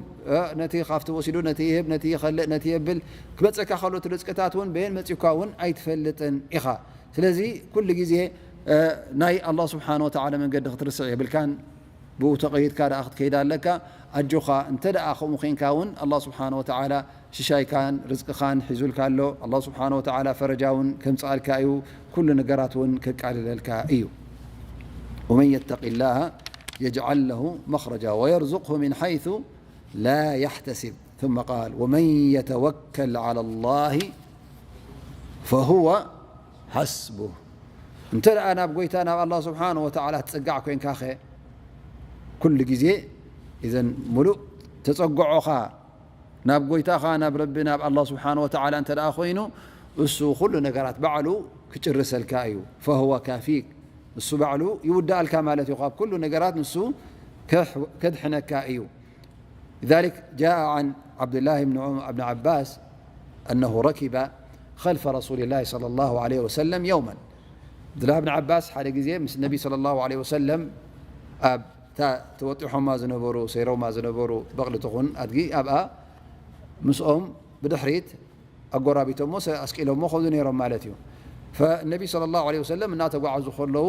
ነቲ ካብቲ ወሲዱ ነቲ ይህብ፣ ነቲ ይኸልእ፣ ነቲ የብል፣ ክመፀካ ከሎ እቲ ርዝቅታት እውን በየን መፂእኳ እውን ኣይትፈልጥን ኢኻ። ስለዚ ኩሉ ግዜ ናይ ኣላህ ስብሓነ ወተዓላ መንገዲ ክትርስዕ የብልካን። ብኡ ተቐይድካ ደኣ ክትከይድ ኣለካ። ኣጆኻ እንተ ደኣ ከምኡ ኬንካ እውን ኣላህ ስብሓነ ወተዓላ ሽሻይካን ርዝቅኻን ሒዙልካ ኣሎ። ኣላህ ስብሓነ ወተዓላ ፈረጃ እውን ከምፅኣልካ እዩ። ኩሉ ነገራት እውን ከቃልለልካ እዩ። ومن يتق الله يجعل له مخرجا ويرزقه من حيث لا يحتسب. ثم قال ومن يتوكل على الله فهو حسبه. እንተ ደኣ ናብ ጎይታ ናብ ኣላህ ስብሓነ ወተዓላ ትፅጋዕ ኮይንካ ኸ ኩሉ ግዜ እዘን ሙሉእ ተፀግዖኻ ናብ ጎይታኻ ናብ ረቢ ናብ ኣላህ ስብሓነ ወተዓላ እንተ ደኣ ኮይኑ እሱ ኩሉ ነገራት ባዕሉ ክጭርሰልካ እዩ። فهو كافيك እሱ ባዕሉ ይውዳኣልካ ማለት እዩ። ካብ ኩሉ ነገራት ንሱ ከድሕነካ እዩ። لذلك جاء عن عبد الله بن عم- بن عباس أنه ركب خلف رسول الله صلى الله عليه وسلم يوما. عبد الله بن عباس ሓደ ግዜ ምስ ነቢ صلى الله عليه وسلم ኣብ እታ ተወጢሖማ ዝነበሩ ሰይሮማ ዝነበሩ በቕሊ ትኹን ኣድጊ ኣብኣ ምስኦም ብድሕሪት ኣጎራቢቶሞ ኣስቂሎሞ ከብዱ ነይሮም ማለት እዩ። فالنبي صلى الله عليه وسلم እናተጓዓዙ ከለዉ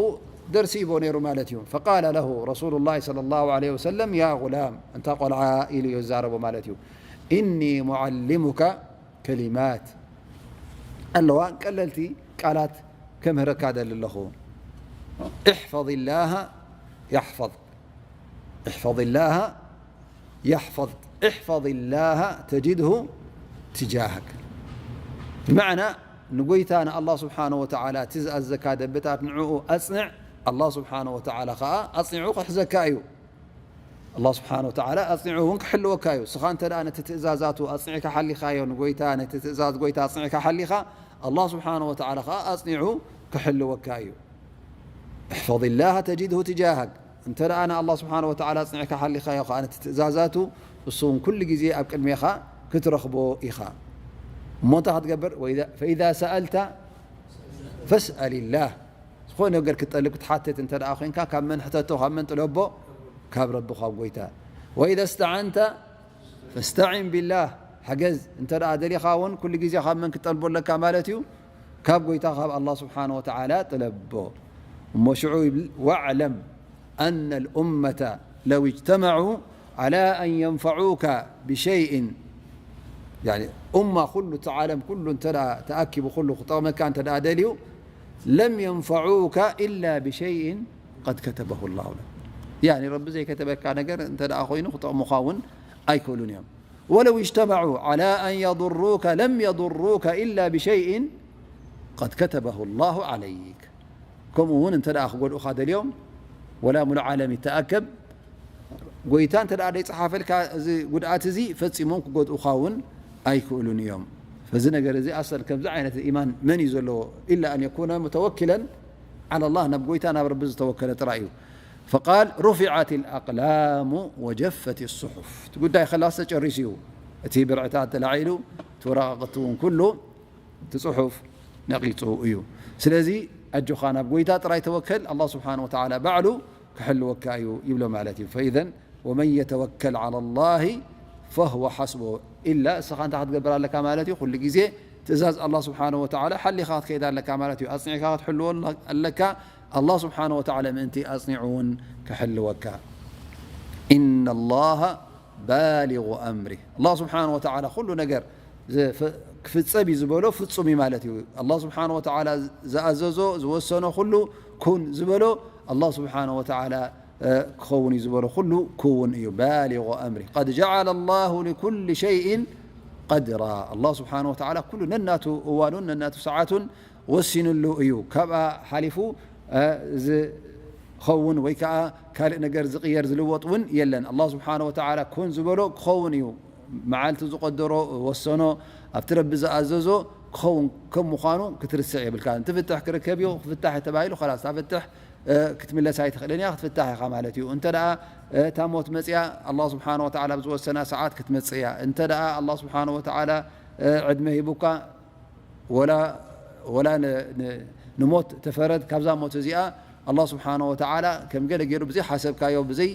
ደርሲ ይቦ ነይሩ ማለት እዩ። فقال له رسول الله صلى الله عليه وسلم يا غلام እንታ ቆልዓ ኢሉ እዩ ዝዛረቦ ማለት እዩ። إني معلمك كلمات ኣለዋ ቀለልቲ ቃላት ከምህረካ ደሊ ኣለኹ። احفظ الله يحفظك احفظ الله يحفظ احفظ الله تجده تجاهك. ብመዕና ንጎይታ ንኣላህ ስብሓነ ወተዓላ እቲ ዝኣዘካ ደብታት ንዕኡ ኣፅንዕ። ኣላህ ስብሓነ ወተዓላ ከዓ ኣፅኒዑ ክሕዘካ እዩ። ኣላህ ስብሓነ ወተዓላ ኣፅኒዑ እውን ክሕልወካ እዩ። ስኻ እንተ ደኣ ነቲ ትእዛዛቱ ኣፅኒዕካ ሓሊኻዮ፣ ንጎይታ ነቲ ትእዛዝ ጎይታ ኣፅኒዕካ ሓሊኻ፣ ኣላህ ስብሓነ ወተዓላ ከዓ ኣፅኒዑ ክሕልወካ እዩ። احفظ الله تجده تجاهك። እንተ ደኣ ንኣላህ ስብሓነ ወተዓላ ኣፅኒዕካ ሓሊኻዮ ከዓ ነቲ ትእዛዛቱ እሱ እውን ኩሉ ግዜ ኣብ ቅድሜኻ ክትረኽቦ ኢኻ። እሞ እንታይ ክትገብር? فإذا سألت فاسأل الله ዝኾነ ነገር ክትጠልብ ክትሓትት እንተ ደኣ ኮይንካ ካብ መን ሕተቶ? ካብ መን ጥለቦ? ካብ ረቢ ካብ ጎይታ። وإذا استعنت فاستعن بالله ሓገዝ እንተ ደኣ ደሊኻ እውን ኩሉ ግዜ ካብ መን ክትጠልቦ ኣለካ ማለት እዩ? ካብ ጎይታ ካብ ኣላህ ስብሓነ ወተዓላ ጥለቦ። እሞ ሽዑ ይብል واعلم أن الأمة لو اجتمعوا على أن ينفعوك بشيء يعني أمة ኩሉ እቲ ዓለም ኩሉ እንተ ደኣ ተኣኪቡ ኩሉ ክጠቕመካ እንተ ደኣ ደልዩ لم ينفعوك إلا بشيء قد كتبه الله لك. ያኒ ረቢ ዘይከተበካ ነገር እንተ ደኣ ኮይኑ ክጠቕሙኻ እውን ኣይክእሉን እዮም። ولو اجتمعوا على أن يضروك لم يضروك إلا بشيء قد كتبه الله عليك. ከምኡ እውን እንተ ደኣ ክጎድኡኻ ደልዮም ወላ ሙሉእ ዓለም ይተኣከብ ጎይታ እንተ ደኣ ዘይፀሓፈልካ እዚ ጉድኣት እዚ ፈፂሞም ክጎድኡኻ እውን ኣይክእሉን እዮም። ፈዚ ነገር እዚ ኣሰል ከምዚ ዓይነት ኢማን መን እዩ ዘለዎ? إلا أن يكون متوكلا على الله ናብ ጎይታ ናብ ረቢ ዝተወከለ ጥራይ እዩ። فقال رفعت الأقلام وجفت الصحف እቲ ጉዳይ ከላስ ተጨሪሱ እዩ። እቲ ብርዕታት ተላዒሉ እቲ ወረቃቅቲ እውን ኩሉ እቲ ፅሑፍ ነቒፁ እዩ። ስለዚ ኣጆኻ ናብ ጎይታ ጥራይ ተወከል ኣላህ ስብሓነ ወተዓላ ባዕሉ ክሕልወካ እዩ ይብሎ ማለት እዩ። فإذا ومن يتوكل على الله فهو حسبه إلا እስኻ እንታይ ክትገብር ኣለካ ማለት እዩ? ኩሉ ግዜ ትእዛዝ ኣላህ ስብሓነ ወተዓላ ሓሊኻ ክትከይድ ኣለካ ማለት እዩ። ኣፅኒዕካ ክትሕልዎ ኣለካ። ኣላህ ስብሓነ ወተዓላ ምእንቲ ኣፅኒዑ እውን ክሕልወካ። إن الله بالغ أمره ኣላህ ስብሓነ ወተዓላ ኩሉ ነገር ክፍፀም እዩ ዝበሎ ፍፁም እዩ ማለት እዩ። ኣላህ ስብሓነ ወተዓላ ዝኣዘዞ ዝወሰኖ ኩሉ ኩን ዝበሎ ኣላህ ስብሓነ ወተዓላ ክኸውን እዩ ዝበሎ ኩሉ ክውን እዩ። بالغ أمره قد جعل الله لكل شيء قدرا ኣላህ ስብሓነ ወተዓላ ኩሉ ነናቱ እዋኑን ነናቱ ሰዓቱን ወሲንሉ እዩ። ካብኣ ሓሊፉ ዝኸውን ወይ ከዓ ካልእ ነገር ዝቕየር ዝልወጥ እውን የለን። ኣላህ ስብሓነ ወተዓላ ኩን ዝበሎ ክኸውን እዩ። መዓልቲ ዝቐደሮ ወሰኖ ኣብቲ ረቢ ዝኣዘዞ ክኸውን ከም ምዃኑ ክትርስዕ የብልካ። እቲ ፍትሕ ክርከብ እዩ፣ ክፍታሕ ተባሂሉ ኸላስ እታ ፍትሕ ክትምለስ ኣይትኽእልን እያ፣ ክትፍታሕ ኢኻ ማለት እዩ። እንተ ደኣ እታ ሞት መፅያ ኣላህ ስብሓነ ወተዓላ ብዝወሰና ሰዓት ክትመፅእ እያ። እንተ ደኣ ኣላህ ስብሓነ ወተዓላ ዕድመ ሂቡካ ወላ ወላ ንሞት ተፈረድ ካብዛ ሞት እዚኣ ኣላህ ስብሓነ ወተዓላ ከም ገለ ገይሩ ብዘይ ሓሰብካዮ ብዘይ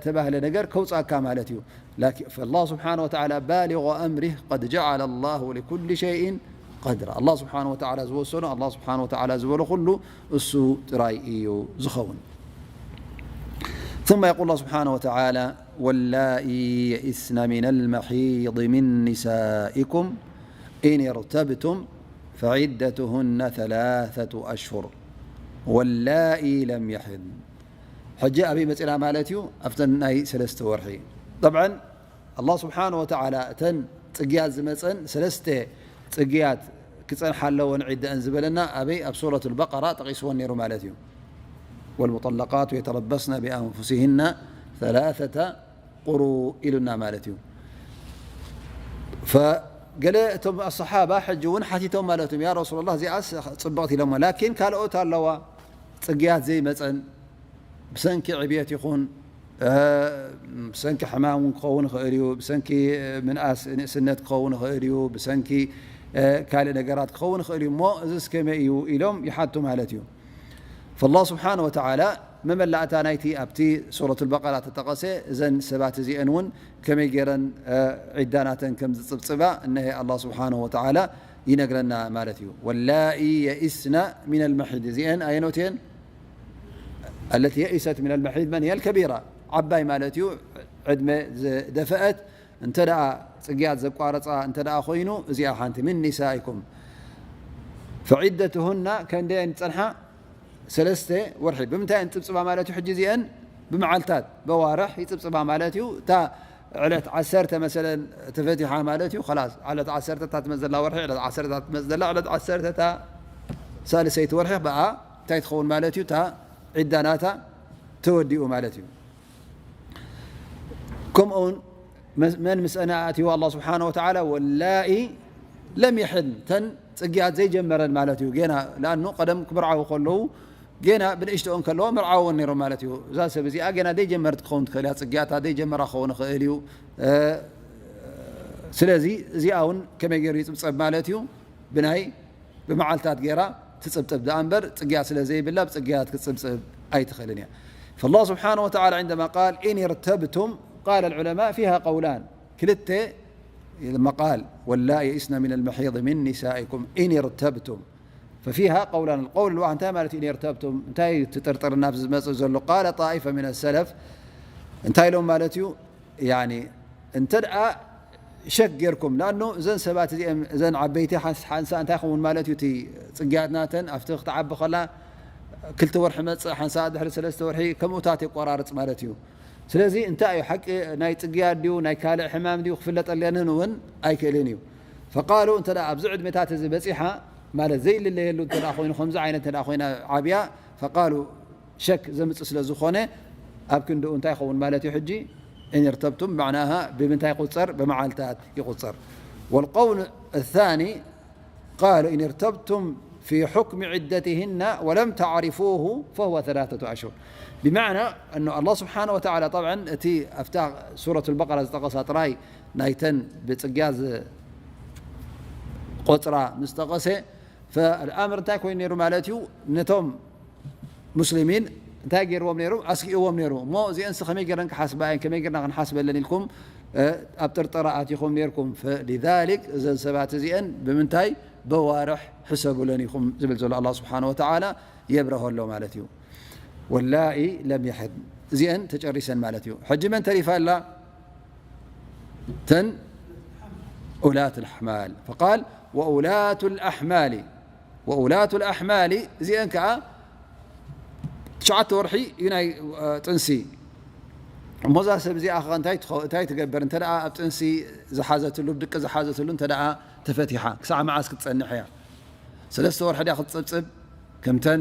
ተባህለ ነገር ከውፃካ ማለት እዩ። ላኪን ፈላህ ስብሓነ ወተዓላ ባሊغ ኣምሪህ ቀድ ጀዓለ ላሁ ሊኩሊ ሸይእን ቀድራ። ኣላህ ስብሓነ ወተዓላ ዝወሰኖ ኣላህ ስብሓነ ወተዓላ ዝበሎ ኩሉ እሱ ጥራይ እዩ ዝኸውን። ثم يقول الله سبحانه وتعالى: واللائي يئسن من المحيض من نسائكم إن ارتبتم فعدتهن ثلاثة أشهر واللائي لم يحضن. ሕጂ ኣበይ መፂና ማለት እዩ? ኣብተን ናይ ሰለስተ ወርሒ። ጠብዓን ኣላህ ስብሓነ ወተዓላ እተን ፅግያት ዝመፀን ሰለስተ ፅግያት ክፀንሓ ኣለወን ዒደአን ዝበለና ኣበይ? ኣብ ሱረት ልበቀራ ጠቂስወን ነይሩ ማለት እዩ። والمطلقات يتربصن بأنفسهن ثلاثة قروء ኢሉና ማለት እዩ። ፈገለ እቶም ኣሰሓባ ሕጂ እውን ሓቲቶም ማለት እዮም፣ ያ ረሱላላህ እዚኣስ ፅብቕቲ ኢሎሞ፣ ላኪን ካልኦት ኣለዋ ፅግያት ዘይመፀን ብሰንኪ ዕብየት ይኹን ብሰንኪ ሕማም እውን ክኸውን ይኽእል እዩ፣ ብሰንኪ ምንኣስ ንእስነት ክኸውን ይኽእል እዩ፣ ብሰንኪ ካልእ ነገራት ክኸውን ይኽእል እዩ። እሞ እዚስ ከመይ እዩ ኢሎም ይሓቱ ማለት እዩ። ፈላህ ስብሓነ ወተዓላ መመላእታ ናይቲ ኣብቲ ሱረት ልበቀራ ተጠቐሰ እዘን ሰባት እዚአን እውን ከመይ ገይረን ዒዳ ናተን ከም ዝፅብፅባ እነሀ ኣላህ ስብሓነ ወተዓላ ይነግረና ማለት እዩ። ወላኢ የኢስና ሚነል መሒድ፣ እዚአን ኣየኖት እየን? التي يئست من المحيض من هي الكبيرة፣ ዓባይ ማለት እዩ፣ ዕድመ ዝደፈአት እንተ ደኣ ፅግያት ዘቋረፃ እንተ ደኣ ኮይኑ እዚኣ ሓንቲ من نسائكم فعدتهن ከንደየን ፀንሓ ሰለስተ ወርሒ። ብምንታይ እየን ፅብፅባ ማለት እዩ? ሕጂ እዚአን ብመዓልታት በዋርሕ ይፅብፅባ ማለት እዩ። እታ ዕለት ዓሰርተ መሰለን ተፈቲሓ ማለት እዩ። ኸላስ ዕለት ዓሰርተ እታ ትመፅእ ዘላ ወርሒ ዕለት ዓሰርተ እታ ትመፅእ ዘላ ዕለት ዓሰርተ እታ ሳልሰይቲ ወርሒ ብኣ እንታይ ትኸውን ማለት እዩ? እታ ዒዳ ናታ ተወዲኡ ማለት እዩ። ከምኡውን መን ምስአን ኣእትይዎ ኣላህ ስብሓነ ወተዓላ ወላኢ ለም የሕድን፣ ተን ፅግያት ዘይጀመረን ማለት እዩ። ጌና ለኣኑ ቀደም ክምርዓዉ ከለዉ ጌና ብንእሽተኦን ከለዎ መርዓወን ነይሮም ማለት እዩ። እዛ ሰብ እዚኣ ጌና ዘይጀመረት ክኸውን ትኽእል እያ፣ ፅግያታ ዘይጀመራ ክኸውን ይኽእል እዩ። ስለዚ እዚኣ እውን ከመይ ገይሩ ይፅብፀብ ማለት እዩ? ብናይ ብመዓልታት ገይራ ትፅብፅብ ደኣ እምበር ፅግያት ስለ ዘይብላ ብፅግያት ክትፅብፅብ ኣይትኽእልን እያ። فالله سبحانه وتعالى عندما قال إن ارتبتم قال العلماء فيها قولان ክልተ لما قال واللائي يئسن من المحيض من نسائكم إن ارتبتم ففيها قولان القول الواحد እንታይ ማለት እዩ? إن ارتبتم እንታይ ትጥርጥር ናብ ዝመፅእ ዘሎ قال طائفة من السلف እንታይ ኢሎም ማለት እዩ? ያኒ እንተ ደኣ ሸክ ጌርኩም ለኣኑ እዘን ሰባት እዚአን እዘን ዓበይቲ ሓንሳ እንታይ ኸውን ማለት እዩ? እቲ ፅግያት ናተን ኣብቲ ክትዓቢ ከላ ክልተ ወርሒ መፅእ ሓንሳ ድሕሪ ሰለስተ ወርሒ ከምኡታት የቆራርፅ ማለት እዩ። ስለዚ እንታይ እዩ ሓቂ ናይ ፅግያት ድዩ ናይ ካልእ ሕማም ድዩ ክፍለጠለንን እውን ኣይክእልን እዩ። ፈቃሉ እንተ ኣብዚ ዕድሜታት እዚ በፂሓ ማለት ዘይልለየሉ እንተ ኮይኑ ከምዚ ዓይነት እንተ ኮይና ዓብያ ፈቃሉ ሸክ ዘምፅእ ስለ ዝኾነ ኣብ ክንድኡ እንታይ ይኸውን ማለት እዩ? ሕጂ إن ارتبتم ብመዕናሃ ብምንታይ ይቁፀር? ብመዓልታት ይቁፀር። والقول الثاني قالوا إن ارتبتم في حكم عدتهن ولم تعرفوه فهو ثلاثة أشهر. ብመዕና ኣላህ ስብሓነ ወተዓላ ጠብዓን እቲ ኣብታ ሱረት ልበቀራ ዝጠቐሳ ጥራይ ናይተን ብፅግያ ዝቆፅራ ምስ ጠቐሰ ፈኣልኣምር እንታይ ኮይኑ ነይሩ ማለት እዩ? ነቶም ሙስሊሚን እንታይ ገይርዎም ነይሩ? ኣስጊእዎም ነይሩ። እሞ እዚአንስ ከመይ ገይረን ክሓስባ እየን? ከመይ ገይርና ክንሓስበለን ኢልኩም ኣብ ጥርጠራ ኣቲኹም ነይርኩም። ፈሊዛሊክ እዘን ሰባት እዚአን ብምንታይ በዋርሕ ሕሰቡለን ኢኹም ዝብል ዘሎ ኣላህ ስብሓነ ወተዓላ የብረሆ ኣሎ ማለት እዩ። ወላኢ ለም የሕድ እዚአን ተጨሪሰን ማለት እዩ። ሕጂ መን ተሪፋ ኣላ? ተን ኡላት ኣልኣሕማል ፈቃል ወኡላቱ ኣልኣሕማሊ ወኡላቱ ኣልኣሕማሊ እዚአን ከዓ ትሽዓተ ወርሒ እዩ ናይ ጥንሲ። እሞዛ ሰብ እዚኣ ከ እንታይ ትገብር? እንተ ኣብ ጥንሲ ዝሓዘትሉ ድቂ ዝሓዘትሉ እንተ ተፈቲሓ ክሳዕ መዓስ ክትፀንሕ እያ? ሰለስተ ወርሒ ድያ ክትጽብጽብ? ከምተን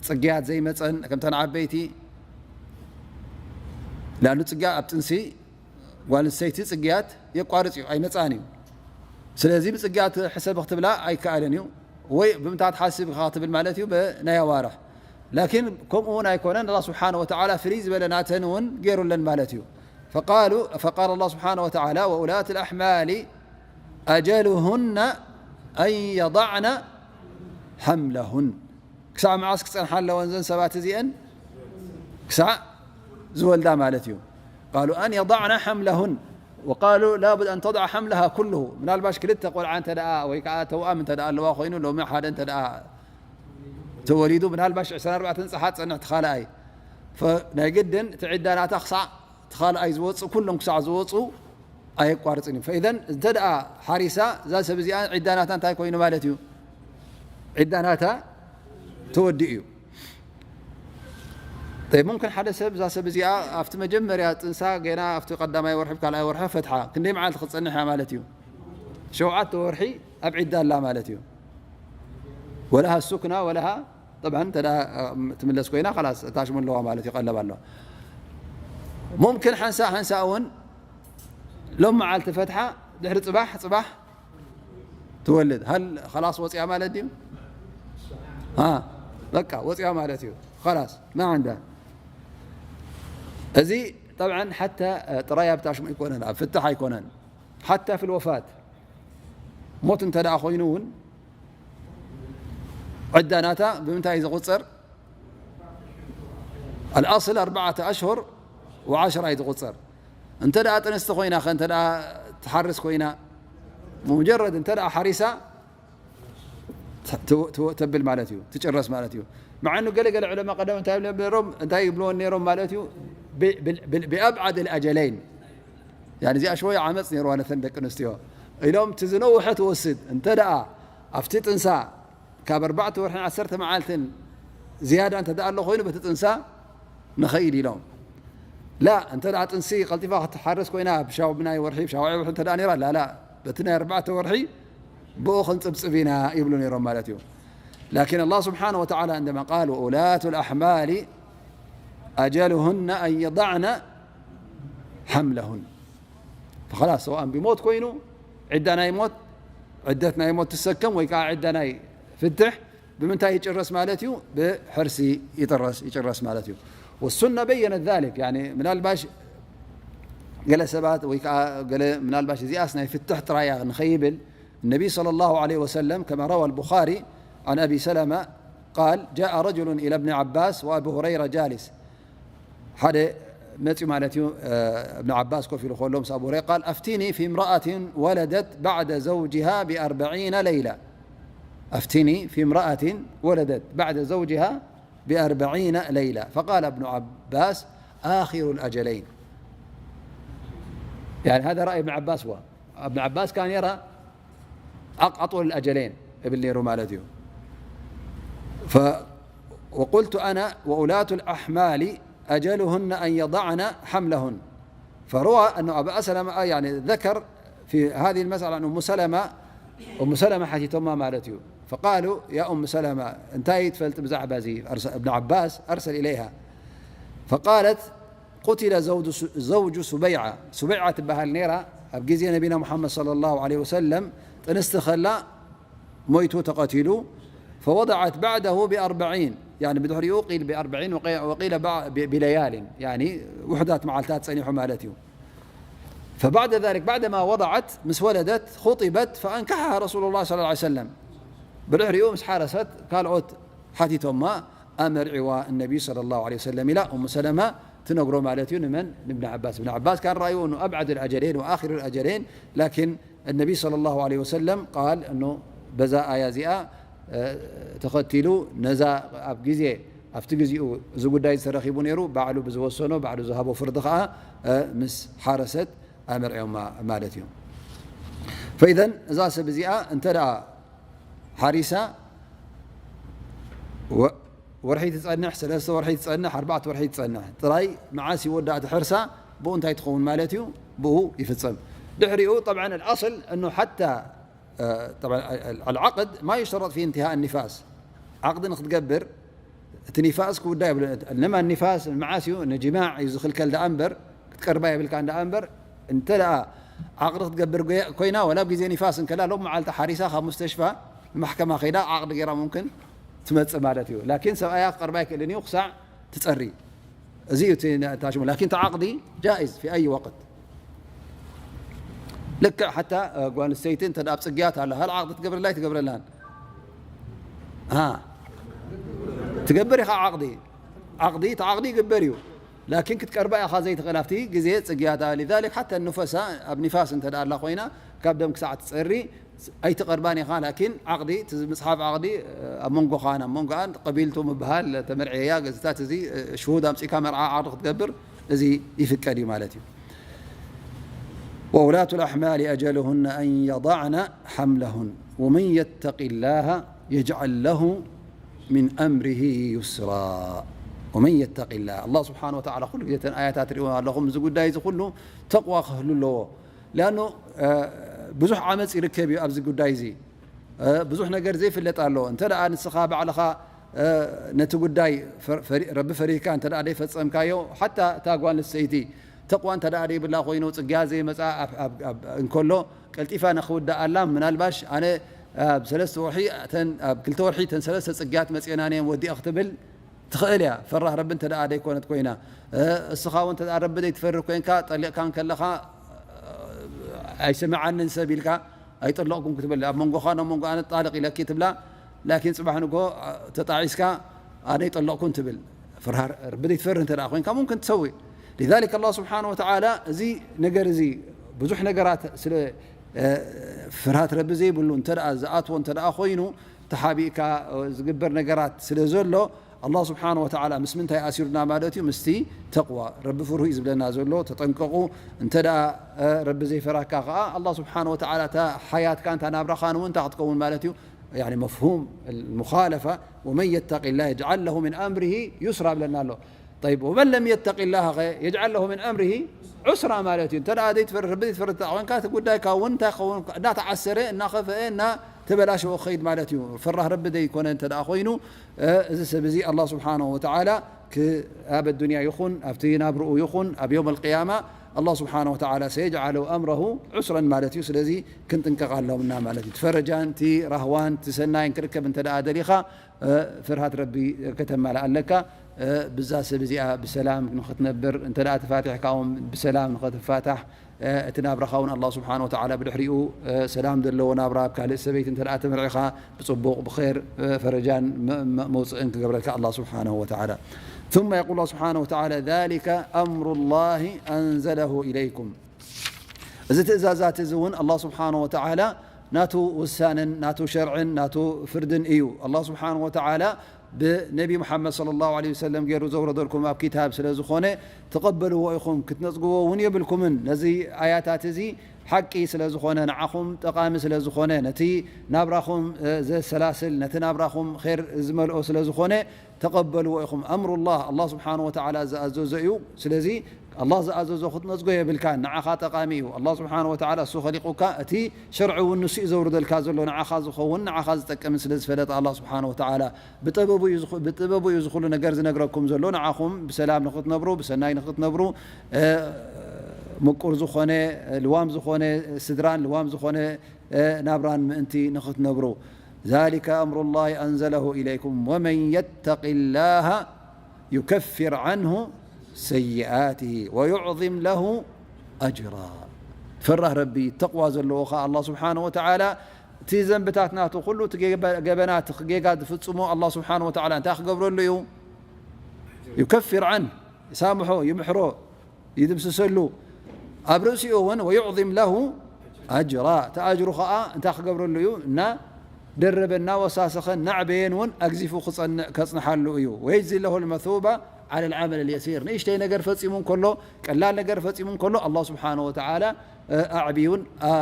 ጽግያት ዘይመጸን፣ ከምተን ዓበይቲ። ላሉ ጽግያ ኣብ ጥንሲ ጓል ኣንስተይቲ ጽግያት የቋርጽ እዩ፣ ኣይመጻን እዩ። ስለዚ ብጽግያት ሕሰብ ክትብላ ኣይከኣልን እዩ። ወይ ብምንታይ ትሓስብ ኢኻ ክትብል ማለት እዩ፣ ብናይ ኣዋርሕ። ላኪን ከምኡ እውን ኣይኮነን፣ ኣላህ ስብሓነ ወተዓላ ፍልይ ዝበለ ናተን እውን ገይሩለን ማለት እዩ። فقالوا، فقال الله سبحانه وتعالى: وأولاة الأحمال أجلهن أن يضعن حملهن. ክሳዕ መዓስ ክጸንሓ ኣለወን እዘን ሰባት እዚአን? ክሳዕ ዝወልዳ ማለት እዩ። قالوا أن يضعن حملهن وقالوا لا بد أن تضع حملها كله. ምናልባሽ ክልተ ቆልዓ እንተ ደኣ ወይ ከዓ ተውኣም እንተ ደኣ ኣለዋ ኮይኑ ሎሚ ሓደ እንተ ደኣ ተወሊዱ ምናልባሽ ዕስራን ኣርባዕተን ጸሓ ጸንሕ ትኻልኣይ ናይ ግድን እቲ ዒዳ ናታ ክሳዕ ትኻልኣይ ዝወፁ ኩሎም ክሳዕ ዝወፁ ኣየቋርፅን እዩ። ፈኢዘን እንተ ደኣ ሓሪሳ እዛ ሰብ እዚኣ ዒዳ ናታ እንታይ ኮይኑ ማለት እዩ? ዒዳ ናታ ተወዲኡ እዩ። ጠይብ፣ ሙምክን ሓደ ሰብ እዛ ሰብ እዚኣ ኣብቲ መጀመርያ ጥንሳ ገና ኣብቲ ቀዳማይ ወርሒ ካልኣይ ወርሒ ፈትሓ ክንደይ መዓልቲ ክትፀንሕ እያ ማለት እዩ? ሸውዓተ ወርሒ ኣብ ዒዳ ኣላ ማለት እዩ። ወለሃ ሱክና ወለሃ ጠብዓን እንተ ደኣ ትምለስ ኮይና ላስ እታ ሽሙ ኣለዋ ማለት እዩ፣ ቀለብ ኣለዋ። ሙምክን ሓንሳ ሓንሳ እውን ሎም መዓልቲ ፈትሓ ድሕሪ ፅባሕ ፅባሕ ትወልድ ሃል ላስ ወፅያ ማለት እዩ። በቃ ወፅያ ማለት እዩ። ላስ ማ ዓንዳ እዚ ጠብዓን ሓታ ጥራይ ኣብታ ሽሙ ኣይኮነን፣ ኣብ ፍትሕ ኣይኮነን። ሓታ ፊ ልወፋት ሞት እንተ ደኣ ኮይኑ እውን ዕዳ ናታ ብምንታይ እዩ ዝቑጸር? ኣልኣስል ኣርባዓተ ኣሽሁር ወዓሽራ እዩ ዝቑጸር። እንተ ደኣ ጥንስቲ ኮይና ኸ እንተ ደኣ ትሓርስ ኮይና ሙጀረድ እንተ ደኣ ሓሪሳ ተ- ተ- ተብል ማለት እዩ፣ ትጭረስ ማለት እዩ። መዓኑ ገለ ገለ ዕለማ ቀደም እንታይ ይብሉ ነሮም፣ እንታይ ይብልዎ ነሮም ማለት እዩ? ብ- ብል- ብል- ብኣብዓድ ኣልኣጀለይን ያኒ እዚኣ ሽወይ ዓመፅ ነይርዋ ነተን ደቂ ኣንስትዮ ኢሎም እቲ ዝነውሐ ትወስድ እንተ ደኣ ኣብቲ ጥንሳ ካብ ኣርባዕተ ወርሕን ዓሰርተ መዓልትን ዝያዳ እንተ ደኣ ኣሎ ኮይኑ በቲ ጥንሳ ንኸይድ ኢሎም። ላ እንተ ደኣ ጥንሲ ቀልጢፋ ክትሓርስ ኮይና ብሻብናይ ወርሒ ብሻውዓይ ወርሒ እንተ ደኣ ነይራ ላላ በቲ ናይ ኣርባዕተ ወርሒ ብኡ ክንፅብፅብ ኢና ይብሉ ነይሮም ማለት እዩ። ላኪን ኣላህ ስብሓነ ወተዓላ እንደማ ቃል ወኡላቱ ልኣሕማሊ ኣጀልሁነ ኣን የضዕነ ሓምለሁን ላስ ሰውኣን ብሞት ኮይኑ ዕዳ ናይ ሞት ዕደት ናይ ሞት ትሰከም ወይ ከዓ ዕዳ ናይ ፍትሕ ብምንታይ ይጭረስ ማለት እዩ? ብሕርሲ ይጥረስ ይጭረስ ማለት እዩ። والسنة بينت ذلك يعني ምናልባሽ ገለ ሰባት ወይ ከዓ ገለ ምናልባሽ እዚኣስ ናይ ፍትሕ ጥራያ ንኸይብል النبي صلى الله عليه وسلم كما روى البخاري عن أبي سلمة قال جاء رجل إلى ابن عباس وأبو هريرة جالس ሓደ መፅኡ ማለት እዩ። እብን ዓባስ ኮፍ ኢሉ ከሎ ምስ ኣቡ ሁረይራ ቃል ኣፍቲኒ ፊ እምረኣትን ወለደት ባዕደ ዘውጅሃ ብኣርበዒነ ለይላ ኣፍቲኒ ፊ እምረኣትን ወለደት ባዕደ ዘውጅሃ ብኣርበዒነ ለይላ ፈቃል እብኑ ዓባስ ኣኪሩ ልኣጀለይን። يعني هذا رأي ابن عباس هو ابن عباس كان يرى أطول الأجلين ابن نيرو مالتيو ف وقلت أنا وأولاة الأحمال أجلهن أن يضعن حملهن فروى أن أبا سلمة يعني ذكر في هذه المسألة أن أم سلمة أم سلمة حتيتما مالتيو فقالوا يا أم سلمة انتهيت فلت بزعبة زي أرسل ابن عباس أرسل إليها فقالت قتل زوج زوج سبيعة سبيعة ትበሃል ነይራ ኣብ ግዜ ነቢና ሙሓመድ صلى الله عليه وسلم ጥንስቲ ከላ ሞይቱ ተቐቲሉ فوضعت بعده بأربعين يعني ብድሕሪኡ ቂል بأربعين وقيل بليال يعني ውሕዳት መዓልታት ጸኒሑ ማለት እዩ فبعد ذلك بعدما وضعت ምስ ወለደት خطبت فأنكحها رسول الله صلى الله عليه وسلم ብድሕሪኡ ምስ ሓረሰት ካልኦት ሓቲቶማ ኣመርዒዋ النبي صلى الله عليه وسلم ኢላ ኡሙ ሰለማ ትነግሮ ማለት እዩ። ንመን? ንእብን ዓባስ። እብን ዓባስ ካን ረኣይዎ እኑ أبعد الأجلين وآخر الأجلين لكن النبي صلى الله عليه وسلم قال እኑ በዛ ኣያ እዚኣ ተኸቲሉ ነዛ ኣብ ግዜ ኣብቲ ግዜኡ እዚ ጉዳይ ዝተረኺቡ ነይሩ ባዕሉ ብዝወሰኖ ባዕሉ ዝሃቦ ፍርዲ ከዓ ምስ ሓረሰት ኣመርዕዮማ ማለት እዩ። ፈኢዘን እዛ ሰብ እዚኣ እንተ ደኣ ሓሪሳ ወርሒ ትፀንሕ፣ ሰለስተ ወርሒ ትፀንሕ፣ ኣርባዕተ ወርሒ ትፀንሕ ጥራይ መዓስ ይወዳእ እቲ ሕርሳ ብኡ እንታይ ትኸውን ማለት እዩ? ብኡ ይፍፀም። ድሕሪኡ ጠብዓን ኣልኣስል እኑ ሓታ طبعا العقد ما يشترط فيه انتهاء النفاس. ዓቕዲ ንክትገብር እቲ ኒፋስ ክውዳ የብሉ። እነማ ኒፋስ መዓስ እዩ? ንጅማዕ እዩ ዝኽልከል ደኣ እምበር፣ ክትቀርባ የብልካን ደኣ እምበር፣ እንተ ደኣ ዓቕዲ ክትገብር ጎ-፣ ኮይና፣ ወላ ኣብ ግዜ ኒፋስ እንከላ፣ ሎም መዓልቲ ሓሪሳ ካብ ሙስተሽፋ ንማሕከማ ከይዳ ዓቕዲ ገይራ ሙምክን ትመጽእ ማለት እዩ። ላኪን ሰብኣያ ክቀርባ ኣይክእልን እዩ ክሳዕ ትጸሪ። እዚ እዩ እቲ ነ-፣ እታ ሽሙ። ላኪን እቲ ዓቕዲ ጃኢዝ ፊ ኣይ ወቅት። ልክዕ ሓታ፣ እ፣ ጓል ኣንስተይቲ እንተ ደኣ ኣብ ጽግያት ኣላ፣ ሃል ዓቕዲ ትገብረላ ኣይትገብረላን? ሃ። ትገብር ኢኻ ዓቕዲ። ዓቕዲ፣ እቲ ዓቕዲ ይግበር እዩ። ላኪን ክትቀርባ ኢኻ ዘይትኽእል ኣብቲ ግዜ ጽግያት። ሊዛሊክ ሓታ ንፈሳ ኣብ ኒፋስ እንተ ደኣ ኣላ ኮይና፣ ካብ ደም ክሳዕ ትጸሪ ኣይትቐርባን ኢኻ። ላኪን ዓቕዲ፣ እቲ ምጽሓፍ ዓቕዲ፣ እ፣ ኣብ መንጎኻን ኣብ መንጎኣን ቀቢልቱ ምብሃል፣ ተመርዕየያ፣ ገዝታት እዚ፣ እ፣ ሽሁድ ኣምጺእካ መርዓ ዓቕዲ ክትገብር፣ እዚ ይፍቀድ እዩ ማለት እዩ። وأولاة الأحمال أجلهن أن يضعن حملهن ومن يتق الله يجعل له من أمره يسرا. ومن يتق الله، ኣላህ ስብሓነ ወተዓላ ኩሉ ግዜ እተን ኣያታት ትሪእዎ ኣለኹም፣ እዚ ጉዳይ እዚ ኩሉ ተቕዋ ክህሉ ኣለዎ። ሊኣኑ፣ እ፣ ብዙሕ ዓመፅ ይርከብ እዩ ኣብዚ ጉዳይ እዚ። እ፣ ብዙሕ ነገር ዘይፍለጥ ኣሎ። እንተ ደኣ ንስኻ ባዕልኻ፣ እ፣ ነቲ ጉዳይ ፈር-፣ ፈሪ-፣ ረቢ ፈሪህካ እንተ ደኣ ዘይፈጸምካዮ፣ ሓታ እታ ጓል ኣንስተይቲ ተቕዋ እንተ ደኣ ዘይብላ ኮይኑ፣ ጽግያ ዘይመጻ ኣብ፣ ኣብ፣ ኣብ፣ እንከሎ፣ ቀልጢፋ ንኽውድኣላ፣ ምናልባሽ ኣነ ኣብ ሰለስተ ወርሒ፣ እተን ኣብ ክልተ ወርሒ እተን ሰለስተ ጽግያት መጺአናን እየን ወዲአ ክትብል ትኽእል እያ፣ ፈራህ ረቢ እንተ ደኣ ዘይኮነት ኮይና። እ፣ እስኻ እውን እንተ ደኣ ረቢ ዘይትፈርህ ኮይንካ፣ ጠሊቕካ እንከለኻ፣ እ፣ ኣይሰምዓንን ሰብ ኢልካ፣ ኣይጠለቕኩን ክትብል፣ ኣብ መንጎኻን ኣብ መንጎኣን ጣልቕ ኢለኪ ትብላ። ላኪን ጽባሕ ንግሆ፣ እ፣ ተጣዒስካ፣ ኣነ ኣይጠለቕኩን ትብል። ፈራህ ረቢ ዘይትፈርህ እንተ ደኣ ኮይንካ፣ ሙምክን ትሰዊ። ሊዛሊክ ኣላህ ስብሓነ ወተዓላ እዚ ነገር እዚ ብዙሕ ነገራት ስለ፣ እ፣ ፍርሃት ረቢ ዘይብሉ እንተ ደኣ ዝኣትዎ እንተ ደኣ ኮይኑ፣ ተሓቢእካ፣ እ፣ ዝግበር ነገራት ስለ ዘሎ፣ ኣላህ ስብሓነ ወተዓላ ምስ ምንታይ ኣሲሩና ማለት እዩ? ምስቲ ተቕዋ። ረቢ ፍርሁ እዩ ዝብለና ዘሎ፣ ተጠንቀቑ። እንተ ደኣ፣ እ፣ ረቢ ዘይፈራካ ከኣ፣ ኣላህ ስብሓነ ወተዓላ እታ ሓያትካን እታ ናብራኻን እውን እንታይ ክትከውን ማለት እዩ? ያኒ መፍሁም ሙኻለፋ፣ "ወመን የተቂላህ የጅዓል ለሁ ሚን ኣምሪሂ ዩስራ" ብለና ኣሎ። ጠይብ፣ "ወመን ለም የተቂላህ ከ የጅዓል ለሁ ሚን ኣምሪሂ ዑስራ" ማለት እዩ። እንተ ደኣ ዘይትፈርህ፣ ረቢ ዘይትፈርህ እንተ ደኣ ኮይንካ፣ እቲ ጉዳይካ እውን እንታይ ክኸውን? እናተዓሰረ፣ እናኸፍአ፣ እናተበላሸወ ክኸይድ ማለት እዩ። ፈራህ ረቢ ዘይኮነ እንተ ደኣ ኮይኑ፣ እ፣ እዚ ሰብ እዚ ኣላህ ስብሓነሁ ወተዓላ ክ-፣ ኣብ ኣዱንያ ይኹን፣ ኣብቲ ናብርኡ ይኹን፣ ኣብ የውም ኣልቅያማ፣ ኣላህ ስብሓነሁ ወተዓላ ሰየጅዓሉ ኣምረሁ ዑስረን ማለት እዩ። ስለዚ ክንጥንቀቕ ኣለና ማለት እዩ። እቲ ፈረጃን፣ እቲ ራህዋን፣ እቲ ሰናይን ክርከብ እንተ ደኣ ደሊኻ፣ እ፣ ፍርሃት ረቢ ከተማልእ ኣለካ። እ፣ ብዛ ሰብ እዚኣ ብሰላም ንኽትነብር፣ እንተ ደኣ ተፋቲሕካ እውን ብሰላም ንኽትፋታሕ፣ እ፣ እቲ ናብራኻ እውን ኣላህ ስብሓነሁ ወተዓላ ብድሕሪኡ፣ እ፣ ሰላም ዘለዎ ናብራ፣ ኣብ ካልእ ሰበይቲ እንተ ደኣ ተመርዒኻ፣ ብጽቡቕ፣ ብኸይር፣ እ፣ ፈረጃን መ-፣ መ-፣ መውጽእን ክገብረልካ ኣላህ ስብሓነሁ ወተዓላ። ثم يقول الله سبحانه وتعالى: ذلك أمر الله أنزله إليكم. እዚ ትእዛዛት እዚ እውን ኣላህ ስብሓነሁ ወተዓላ ናቱ ውሳነን ናቱ ሸርዕን ናቱ ፍርድን እዩ። ኣላህ ስብሓነሁ ወተዓላ ብነቢ ሙሓመድ ሰለላሁ ዐለይሂ ወሰለም ገይሩ ዘውረደልኩም ኣብ ኪታብ ስለ ዝኾነ፣ ተቐበልዎ ኢኹም፣ ክትነጽግዎ እውን የብልኩምን። ነዚ ኣያታት እዚ ሓቂ ስለ ዝኾነ፣ ንዓኹም ጠቓሚ ስለ ዝኾነ፣ ነቲ ናብራኹም፣ እ፣ ዘሰላስል፣ ነቲ ናብራኹም ኼር ዝመልኦ ስለ ዝኾነ፣ ተቐበልዎ ኢኹም። ኣምሩላህ፣ ኣላህ ስብሓነሁ ወተዓላ ዝኣዘዞ እዩ። ስለዚ ኣላህ ዝኣዘዞ ክትነጽጎ የብልካን፣ ንዓኻ ጠቓሚ እዩ። ኣላህ ስብሓነሁ ወተዓላ እሱ ኸሊቑካ፣ እቲ ሸርዒ እውን ንሱ እዩ ዘውርደልካ ዘሎ፣ ንዓኻ ዝኸውን፣ ንዓኻ ዝጠቅምን ስለ ዝፈለጠ ኣላህ ስብሓነሁ ወተዓላ ብጥበቡ እዩ ዝኹ-፣ ብጥበቡ እዩ ዝኹሉ ነገር ዝነግረኩም ዘሎ፣ ንዓኹም ብሰላም ንኽትነብሩ፣ ብሰናይ ንኽትነብሩ፣ እ፣ ምቁር ዝኾነ፣ ልዋም ዝኾነ ስድራን ልዋም ዝኾነ፣ እ፣ ናብራን ምእንቲ ንኽትነብሩ። ذلك أمر الله أنزله إليكم ومن يتق الله يكفر عنه سيئاته ويعظم له أجرا። ፈራህ ረቢ፣ ተቕዋ ዘለዎ ኸዓ ኣላህ ስብሓነሁ ወተዓላ፣ እቲ ዘንብታት ናቱ ኩሉ፣ እቲ ገበ-፣ ገበናት፣ ጌጋ ዝፍጽሞ ኣላህ ስብሓነሁ ወተዓላ እንታይ ክገብረሉ እዩ? ዩከፊር ዐንህ፣ ይሳምሖ፣ ይምሕሮ፣ ይድምስሰሉ። ኣብ ርእሲኡ እውን ወዩዕዚም ለሁ ኣጅራ፣ እቲ ኣጅሩ ኸዓ እንታይ ክገብረሉ እዩ? እናደረበ፣ እናወሳሰኸ፣ እናዕበየን እውን ኣግዚፉ ክጸንዕ-፣ ከጽንሓሉ እዩ። ወየጅዚ ለሁ ልመሱባ ዐለ ልዓመል ልየሲር፣ ንእሽተይ ነገር ፈጺሙ እንከሎ፣ ቀላል ነገር ፈጺሙ እንከሎ፣ ኣላህ ስብሓነሁ ወተዓላ፣ እ፣ ኣዕብዩን፣ እ፣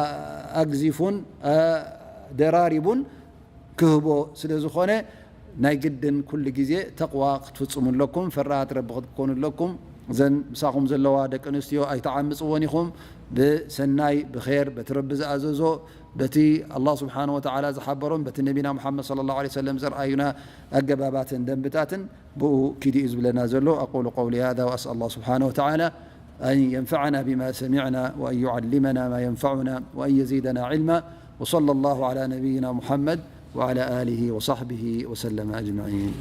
ኣግዚፉን፣ እ፣ ደራሪቡን ክህቦ ስለ ዝኾነ፣ ናይ ግድን ኩሉ ግዜ ተቕዋ ክትፍጽሙ ኣለኩም፣ ፈራሃት ረቢ ክትኮኑ ኣለኩም። እዘን ምሳኹም ዘለዋ ደቂ ኣንስትዮ ኣይትዓምጽወን ኢኹም። ብሰናይ ብር በቲ ረቢ ዝኣዘዞ በቲ ኣላ ስብሓን ወተዓላ ዝሓበሮን በቲ ነቢና ሙሓመድ ለ ላ ሰለም ዘርኣዩና ኣገባባትን ደንብታትን ብኡ ኪድ እዩ ዝብለና ዘሎ። ኣቁሉ ቀውሊ ሃዛ ወኣስኣል ላ ስብሓን ወተዓላ ኣን የንፈዓና ብማ ሰሚዕና ወኣን ዩዓሊመና ማ የንፈዑና ወኣን የዚደና ዕልማ ወሰለ ላሁ ዓላ ነቢይና ሙሓመድ ወዓላ ኣሊሂ ወሳሕቢሂ ወሰለመ ኣጅመዒን።